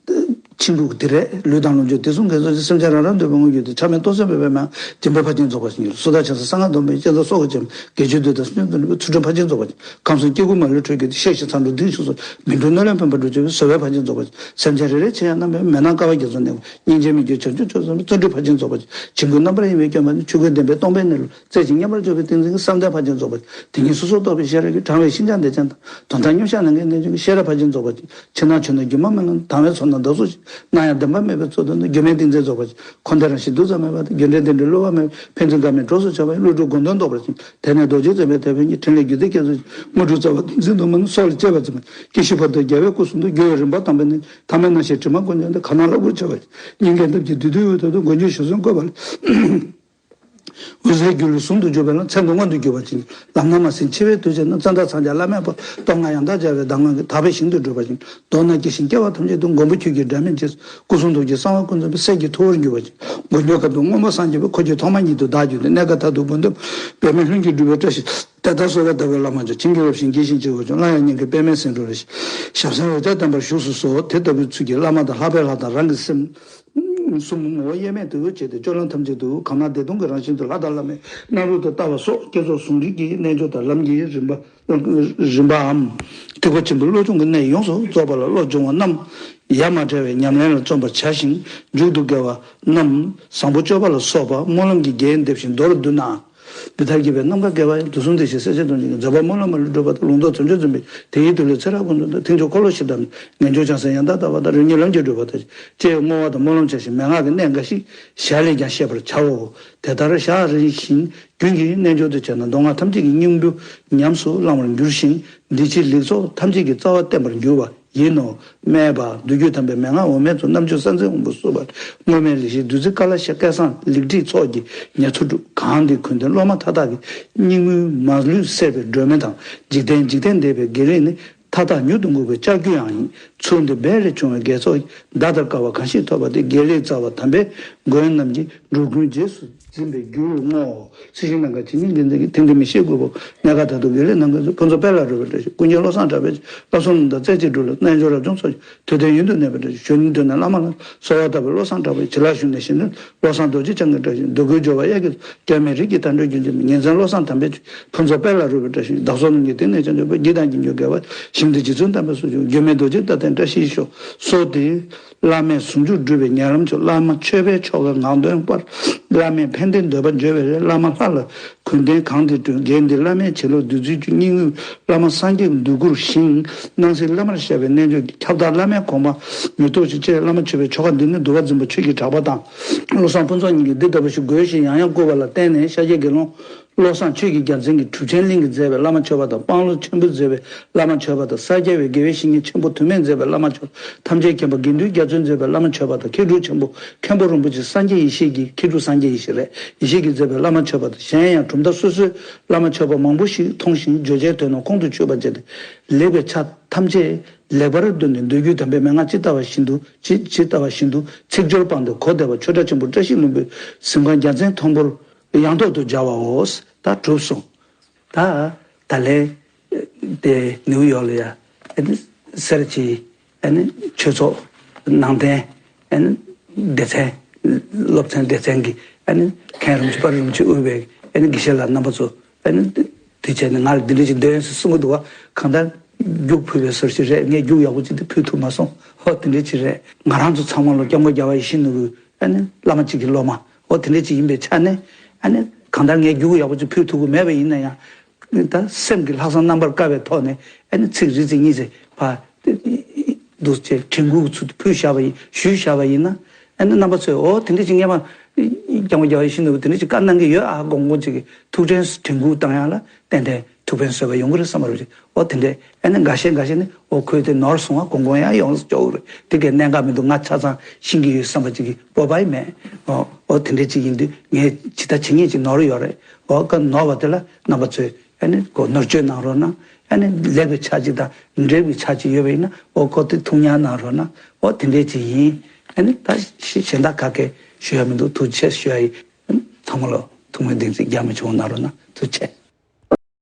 ཕྱིན་དྲུག་དེ་རེད། ལུས་དང་ལོངས་སྤྱོད་དུས་གསུམ་དགེ་ཚོགས་ཀྱི། སེམས་ཅན་རང་རང་འདོད་པའི་དངོས་རྒྱུ་དེ། ཆགས་མེད་རྟོགས་སེམས་འཕེལ་བའི་མན་ངག་སྦྱིན་པ་ཕར་ཕྱིན་རྫོགས་པར་བྱིན་གྱིས་རློབས། སུ་དག་ཕྱག་འཚལ་གསང་སྔགས་སྡོམ་པའི་བསྐྱེད་རྫོགས་སྲོག་གི་གཅིག་མ། དགེ་ཆོས་སྡུད་དང་སེམས་ཅན་དོན་གྲུབ་པའི། ཚུལ་ཁྲིམས་ཕར་ཕྱིན་རྫོགས་པར་བྱིན། ཁམས་གསུམ་སྐྱེ་དགུའི་མ་ལུས་འཕྲོད་བསྐྱོད་དེ། གཤེ་ཞིང་མཚང་འབྲུ་སྡིག་ཞིང་སོགས། མི་འཁྲུལ་གནོད་ལན་ཕན་པར་སྒྲུབ་བྱེད་པའི། བཟོད་པས་ཕར་ཕྱིན་རྫོགས་པར་བྱིན། སེམས་ཅན་རེ་རེའི་ཆེད་ཡང་རྣམ་པར་མེ་ནང་ཀ་བ་བརྒྱ་མཚོ་གནས་པ། སྙིང་རྗེ་མི་བསྐྱོད་བྱང་ཆུབ་མཆོག་གསུམ་པའི། བརྩོན་འགྲུས་ཕར་ཕྱིན་རྫོགས་པར་བྱིན། བྱིང་རྒོད་རྣམ་པར་གཡེང་བའི་སྐྱོན་སྤངས་ནས། བཅད་ཅིང་མཉམ་པར་འཇོག་པའི་ཏིང་འཛིན་གྱིས། བསམ་གཏན་ཕར་ཕྱིན་རྫོགས་པར་བྱིན། དེ་ཉིད་སོ་སོར་རྟོག་པའི་ཤེས་རབ་ཀྱིས། དྲང་བའི་ཤིན་སྦྱངས་བདེ་ཆེན་དང་། དོན་དམ་མཉམ་གཞག་ལས་ངན་ལྡན་ཅན་གྱི། ཤེས་རབ་ཕར་ཕྱིན་རྫོགས་པར་བྱིན། ཕྱི་ནང་ཆོས་རྣམས་སྒྱུ་མ་མིན་ལ། དང་བའི་ཚོགས་རྣམས་བདག་སོགས་ཤིང་། སྣང་ཡང་བདེན་པ་མེད་པའི་ཚུལ་དུ་ནི། སྒྱུ་མའི་ཏིང་འཛིན་རྫོགས་པར་བྱིན། འཁོར་འདས་རང་བཞིན་གདུག་ཙམ་མེད་པ་དང་། རྒྱུ་འབྲས་རྟེན་འབྲེལ་བསླུ་བ་མེད་པའི། ཕན་ཚུན་འགལ་མེད་གྲོགས་སུ་ཆགས་པ་ཡི། བློ་གྲོས་དགོངས་དོན་རྟོགས་པར་བྱིན། དེ་ནས་རྡོ་རྗེ་འཛིན་པའི་དེད་དཔོན་གྱིས། ཕྲིན་ལས་རྒྱུད་སྡེ་བསྐྱེད་རྫོགས་ཤིང་། དངོས་གྲུབ་རྩ་བ་ཏིང་འཛིན་དུ་མ་ནི། སྲོག་ལ་གཅེས་པར་འཛིན་པ་སྐྱེ་ཤི་བར་དུ་རྒྱལ་བའི་སྐུ་གསུང་ཐུགས། རྒྱལ་བའི་རིམ་པ་དང་པོ་ནི། ཐ་མལ་སྣང་ཞེན་དྲི་མ་ཀུན་བཅོམ་སྟེ། གང་སྣང་ལ་དབུར་ཆེ་བར་བྱིན། སྙིང་གའི་འདབ་ཀྱི་བདུད་སྡེ་དབུས་ཐོག་ཏུ། མགོན་ཁྱོད་ཞལ་གསུང་བཀོད་པ་ལ། འོད་གསལ་སྒྱུ་ལུས་ཟུང་དུ་འཇུག་པའི་ལམ། མཚན་དུ་མངོན་དུ་གྱུར་པར་བྱིན། ལམ་སྣ་མ་ཟིན་འཆི་བའི་དུས་བྱས་ན། ཙན་དན་སངས་རྒྱས་བླ་མེད་པ། སྟོབས་ལྔ་ཡང་དག་སྦྱར་བའི་གདམས་ངག་གིས། དག་པའི་ཞིང་དུ་བགྲོད་པར་བྱིན། མདོར་ན་སྐྱེ་ཞིང་སྐྱེ་བ་ཐམས་ཅད་དུ། མགོན་པོ་ཁྱོད་ཀྱི་སྒྲ་མི་མཇལ། སྐུ་གསུང་ཐུགས་ཀྱི་གསང་བ་ཀུན་འཛིན་པའི། སྲས་ཀྱི་ཐུ་བོར་འགྱུར་བར་བྱིན། མགོན་ཁྱོད་ཁ་དོག་སྔོན་མོ་སངས་རྒྱས་པའི། འཁོར་གྱི་ཐོག་མ་ཉིད་དུ་བདག་གྱུར་ཏེ། གནས་སྐབས་མཐར་ཐུག་བོན་ཏེ། པདྨའི་ལྷུན་གྱིས་གྲུབ་པའི་བཀྲ་ཤིས། དེ་ལྟར་གསོལ་བ་གདབ་པའི་བླ་མ་མཆོག། བྱིན་གྱིས་བརླབས་ཤིང་དགྱེས་ཤིང་བརྩེ་བ་ཅན། སླར་ཡང་སྙན་བརྒྱུད་པདྨའི་སིང་འབྲུ་རེ་ཞིག། ཞབས་སེན་འོད་ཟེར་ལྡན་པར་བཞུགས་སུ་གསོལ། དེ་ལྟ་བུའི་ཚུལ་གྱིས་བླ་མ་དང་ལྷག་པའི་ལྷ་དང་རང་གི་སེམས་གསུམ་ངོ་བོ་དབྱེར་མེད་དུ་བྱས་ཏེ། སྤྱོད་ལམ་ཐམས་ཅད་དུ་གང་སྣང་བདེ་སྟོང་གི་རང་བཞིན་དུ་ལྷ་དང་བླ་མའི་རྣམ་རོལ་དུ་བལྟ་བ་སོགས་བསྐྱེད་རྫོགས་གཟུངས་རིས་ཀྱི་རྣལ་འབྱོར་དང་ལམ་གྱི་རིམ་པ། རིམ་པའམ། ཐེག་པ་ཆེན་པོའི་བློ་སྦྱོང་གི་གནད་ཡོངས་སུ་རྫོགས་པ་ལ་བློ་སྦྱོང་བ་རྣམས་ཡ་མ་བྲལ་བའི་ཉམས་ལེན་ལ་བརྩོན་པར་བྱ་ཞིང་། མཇུག་ཏུ་དགེ་བ་རྣམས་བཟང་པོ་སྤྱོད་པ་ལ་སོགས་པ་སྨོན་ལམ་གྱི་རྒྱས་འདེབས་ཤིང་མདོར་བསྡུ་ན། འདི་ལྟར་བགྱིས་པའི་རྣམ་དཀར་དགེ་བ་ཡིས། དུས་གསུམ་བདེ་གཤེགས་སྲས་བཅས་དོན་ཆེན་གྱི། མཛད་པ་སྨོན་ལམ་མ་ལུས་འགྲུབ་པ་དང་། ལུང་རྟོགས་དོན་མཆོག་འཛིན་པའི། དེ་ཡི་མཐུ་ལས་ཚེ་རབས་ཀུན་ཏུ་བདག་མཐིང་མཆོག་འཁོར་ལོ་བཞི་བསྒྲལ་ནས། ངེས་འབྱུང་བྱང་སེམས་ཡང་དག་ལྟ་བ་དང་། རང་ཉིད་ལམ་གྱིས་བགྲོད་པ་དང་། ཅེས་བསྔོ་བ་དང་སྨོན་ལམ་བྱ་ཞིང་མན་ངག་གི་གནད་འགའ་ཞིག་ཞལ་ལས་ཀྱང་བཤད་པར་བྱའོ། དེ་ལྟར་ཞག་རེ་བཞིན་རྒྱུན་གྱི་རྣལ་འབྱོར་དུ་བྱས་ན་མདོ་སྔགས་ཐམས་ཅད་ཀྱི་སྙིང་པོ་ཉམས་སུ་བླང་བར་འགྱུར་ཞིང་། འདི་ཕྱིའི་ལེགས་ཚོགས་ཐམས་ཅད་ཀྱི་རྩ་བ་བརྟན་པར་འགྱུར་བ་ཡིན་ནོ། སྨྲས་པ། མདོ་རྒྱུད་དམ་པའི་མན་ངག་འོ་མའི་ཚོགས། རྣམ་འཕྱོང་ས་འཛིན་དབང་པོ་གསོ་བ། སྔོན་མའི་ལེགས་བཤད་བདུད་རྩི་ཀ་ལ་ཤ་སྐལ་བཟང་ལེགས་བྲིས་ཚོགས་ཀྱིས། ཉེར་ཚོགས་དྲུག་གང་སྟེ་ཀུན་ལྡན་སློབ་མ་མཐའ་དག་གི། སྙིང་དབུས་མ་ལུས་སད་པའི་སྒྲོན་མེ་དང་། འཇིག་རྟེན་འཇིག་རྟེན་འདས་པའི་དགེ་ལེགས་ནི། མཐའ་དག་མྱུར་དུ་འགུགས་པའི་ལྕགས་ཀྱུའང་ཡིན། ཚུལ་འདི་འབད་རེས་བྱུང་བའི་དགེ་ཚོགས་ཀྱིས། ཟླ་ལྟར་དཀའ་བ་གང་ཞིག་ཐོབ་པ་དེ། དགེ་ལེགས་རྩ་བ་དམ་པའི་མགོན་རྣམས་ཀྱི། འགྲོ་ཀུན་རྗེས་སུ་ འཛིན་པའི་རྒྱུ་རུ་བསྔོའོ། སྲིད་ཞིའི་ལམ་ཁ་ཇི་སྙེད་འགན་འཛིན་གྱི། དེང་འདིར་མི་ཤེས་དགོས་པོ། གནས་སྐབས་ད་དུ་དགེ་ལེགས་སྣ་འགུལ་ཚོགས། ཕུན་ཚོགས་དཔལ་ལ་རོལ་པའི་བཀྲ་ཤིས། ཀུན་མཁྱེན་བློ་བཟང་གྲགས་པའི་ཆེད། བསླབ་གསུམ་ལུང་དང་རྩེ་གཅིག་སྒྲུབ་ལ། རྣལ་འབྱོར་རབ་བྱུང་ཚོགས་ཀྱིས། དུས་མཐའ་ཡུན་དུ་གནས་པའི་བཀྲ་ཤིས། གཞོན་ནུ་མདུན་ནས་བླ་མ་ལ། གསོལ་བ་བཏབ་པའི་བློ་བཟང་གྲགས་པའི་ཆེད། ལ་ཞུགས་ནས་གཞི་ནས་བློ་བཟང་རྡོ་རྗེ་འཆང་གི་བཀྲ་ཤིས། འདོད་དགུའི་འབྱོར་པ་གཡས་ཀྱིས་སྩོལ། སྐྱབས་མེད་རིགས་ཀྱི་མཐའ་འགྲོལ་རྒྱུར་གྱུར་པའི། ཉིན་མཚན་བློ་བཟང་དམ་པའི་ཆོས། བདག་སོགས་རྣམས་ཀྱི་སྟེང་ནས་བྱང་ཆུབ་པ། བགྱིས་དང་བགྱིད་འགྱུར་དགེ་བ། ཞིང་འདི་རྗེ་བཙུན་དམ་པས་སྲུང་ཕྱིར། འགྱུར་མེད་རྡོ་རྗེའི་ཏཱ་ལའི་བཀྲ་ཤིས་ཤོག། གསོལ་ཏེ། བླ་མས་ཟུང་འཇུག་སྒྲུབ་པའི་ཉེ་ལམ་མཆོག། བླ་མ་མཆོད་པའི་ཆོ་ག་ངག་འདོན་སྤར། བླ་མས་ཕན་བདེའི་འདོད་པ་འཇོ་བའི་རེ། བླ་མ་ལྷ་ལ་གུས་ལྡན་གང་དེས་བསྟོད། དགེ་འདིས་བླ་མའི་བྱིན་རླབས་བདུད་རྩིའི་རྒྱུན། སྙིང་དབུས་བླ་མ་སངས་རྒྱས་འདོད་དགུར་ཞིང་། སྣང་སྲིད་བླ་མར་ཤར་བའི་རྣལ་འབྱོར་གྱིས། ཁྱབ་བདག་བླ་མའི་དགོངས་པ་མྱུར་ཐོབ་ཤིག། ཅེས་བླ་མ་མཆོད་པའི་ཆོ་ག་འདི་ནི་འདུལ་བ་འཛིན་པ་ཆོས་ཀྱི་གྲགས་པ་དང་། བློ་བཟང་ཕུན་ཚོགས་གཉིས་ཀྱིས་འདི་ལྟ་བུ་ཞིག་དགོས་ཞེས་ཡང་ཡང་བསྐུལ་བ་ལ་བརྟེན་ནས། ཤཱཀྱའི་དགེ་སློང་བློ་བཟང་ཆོས་ཀྱི་རྒྱལ་མཚན་གྱིས་གྲུབ་ཆེན་གླིང་གིས་མཛད་པའི་བླ་མ་མཆོད་པ་དང་། དཔང་ལུང་ཆེན་པོས་མཛད་པའི་བླ་མ་མཆོད་པ་དང་། ས་སྐྱ་པའི་དགེ་བའི་བཤེས་གཉེན་ཆེན་པོ་དུ་མས་མཛད་པའི་བླ་མ་མཆོད་པ། ཐམས་ཅད་མཁྱེན་པ་དགེ་འདུན་རྒྱ་མཚོས་མཛད་པའི་བླ་མ་མཆོད་པ་དང་། མཁས་གྲུབ་ཆེན་པོ་མཁན་པོ་རིན་པོ་ཆེ་སངས་རྒྱས་ཡེ་ཤེས་ཀྱི། མཁས་གྲུབ་སངས་རྒྱས་ཡེ་ཤེས་རེད། ཡེ་ཤེས་ཀྱིས་མཛད་པའི་བླ་མ་མཆོད་པ་དང་། གཞན་ཡང་གྲུབ་མཐའ་སོ་སོའི་བླ་མ་མཆོད་པ་མང་པོ་ཞིག་མཐོང་ཞིང་བརྗོད་བྱའི་དོན་རྣམས་ཁོང་དུ་ཆུད་པར་བྱས་ཏེ། ལེགས་པའི་ཆ་ཐམས་ཅད་ལེགས་པར་འདོད་ནས། འདོད་རྒྱུ་དམ་པའི་མན་ངག་ཇི་ལྟ་བ་བཞིན་དུ་ཇི་ཇི་ལྟ་བ་བཞིན་དུ་ཚིག་སྦྱོར་སྤངས་ཏེ་གོ་བདེ་བ་ཆོས་སྒྲ་ཆེན་པོ་བཀྲ་ཤིས་ལྷུན་པོའི་གཟིམ་ཁང་རྒྱལ་མཚན་མཐོན་པོར་ཡང་ཐོག་ཏུ་སྦྱར་བའོ། ད་གྲུབ་སོང་། ད་ད་ལན་དེ་ནིའུ་ཡོག་ལ་ཡ་ཨ་ནི་སེར་གྱི་ཨ་ནི་ཆོས་ཚོགས་ནང་རྟེན་ཨ་ནི་སྡེ་ཚན། སློབ་ཚན་སྡེ་ཚན་གྱི་ཨ་ནི་མཁན་རིན་པོ་ཆེ་པར་རིན་པོ་ཆེ་དབུས་པའི་ཨ་ནི་དགེ་བཤེས་ལགས་རྣམ་པ་ཚོ་ཨ་ནི་དེ་བྱས་ནས་ང་ལ་འདི་འདྲ་ཞིག་འདོན་ཟེར་གསུང་གི་འདུག་བ། གང་ལྟར་རྒྱུགས་ཕུལ་བའི་ཟུར་ཞིག་རེད། ངས་རྒྱུགས་ཡག་པོ་ཅིག་དེ་ཕུལ་ཐུབ་མ་སོང་། ཧོ་དེ་འདྲ་ཅིག་རེད། ང་རང་ཚོ་ཚང་མ་ལོ་སྐྱབས་མགོན་རྒྱལ་བ་ཡིད་བཞིན་ནོར་བུའི་ཨ་ནི་བླ་མ་གཅིག་གི་སློབ་མ། ཨོ་དེ་འདྲ་ཅིག་ཡིན་པའི་ཆ་ནས། ཨ་ནི་གང་ལྟར་ངས་རྒྱུགས་ཡག་པོ་ཅིག་ཕུལ་ཐུབ་ཀྱི་མེད་པ་ཡིན་ན་ཡང་། ད་སེམས་ཀྱི་ལྷག་བསམ་རྣམ་པར་དཀར་བའི་ཐོག་ནས་ཨ་ནི་ཚིག་རེ་ཚིག་གཉིས་ཙམ་ཕར་འདུག་ཅེས་དྲན་སྐུལ་ཚུལ་ཕུལ་བཞག་པ་ཡིན། ཞུས་བཞག་པ་ཡིན་ན། ཨ་ནི་རྣམ་པ་ཚོས་ཨོ་དེ་འདྲ་ཅིག་སྔས་མ་སྐྱབས་མགོན་རྒྱལ་བ་ཡིད་བཞིན་ནོར་བུ་དེ་འདྲ་ཅིག་བཀའ་གནང་གི་ཡོད་ཨ། དགོངས་དགོངས་ཅིག་གི་ཐུགས་དྲན་དྲན་སྐུལ་བཏང་ཡག་ལ་ཏན་ཏན་ཐུགས་ཕན་གསོས་པ་ཡོང་གི་རེད་བསམ་པ་རེད། ཨོ་དེ་འདྲས་ཨ་ནི་འགའ་ཤས་འགའ་ཤས་ནི་ཨོ་ཁོས་དེ་ནོར་སོང་བ། དགོངས་དགོངས་ཡང་ཡོངས་སུ་སྐྱོ་བོ་རེད། དེ་གའི་གནད་འགག་མི་འདུག་ང་ཆ་ཚང་ཤེས་ཀྱི་ཡོད་བསམ་པ་ཅིག་གི་སྤོབས་པ་ཡི་མེད། ཨོ་ཨོ་དེ་འདྲས་ཅིག་ཡིན་དུས་ངས་ཇི་ལྟ་ཇི་སྙེད་ཅིག་ནོར་ཡོད་རེད། ཨོ་ཀ་ནོར་བ་དེ་ལ་རྣམ་པ་ཚོས་ཨ་ནི་ཁོ་ནོར་བཅོས་གནང་རོགས་གནང་། ཨ་ནི་ལེགས་པའི་ཆ་ཅིག་དང་འབྲས་བུའི་ཆ་ཅིག་ཡོད་པ་ཡིན་ན་ཨོ་ཁོ་དེ་ཐུགས་ཉར་གནང་རོགས་གནང་། ཨོ་དེ་འདྲས་ཅིག་ཡིན། ཨ་ནི་ད་གཞན་དག་ག་གེ་ཞུ་ཡ་མི་འདུག་ཐུགས་རྗེ་ཆེ་ཞུ་ཡ་ཡིན། ཚང་མ་ལ་ཐུགས་སྨོན་བདེན་ཚིག་རྒྱ་མི་ཆུང་གནང་རོགས་གནང་། ཐུགས་རྗེ་ཆེ།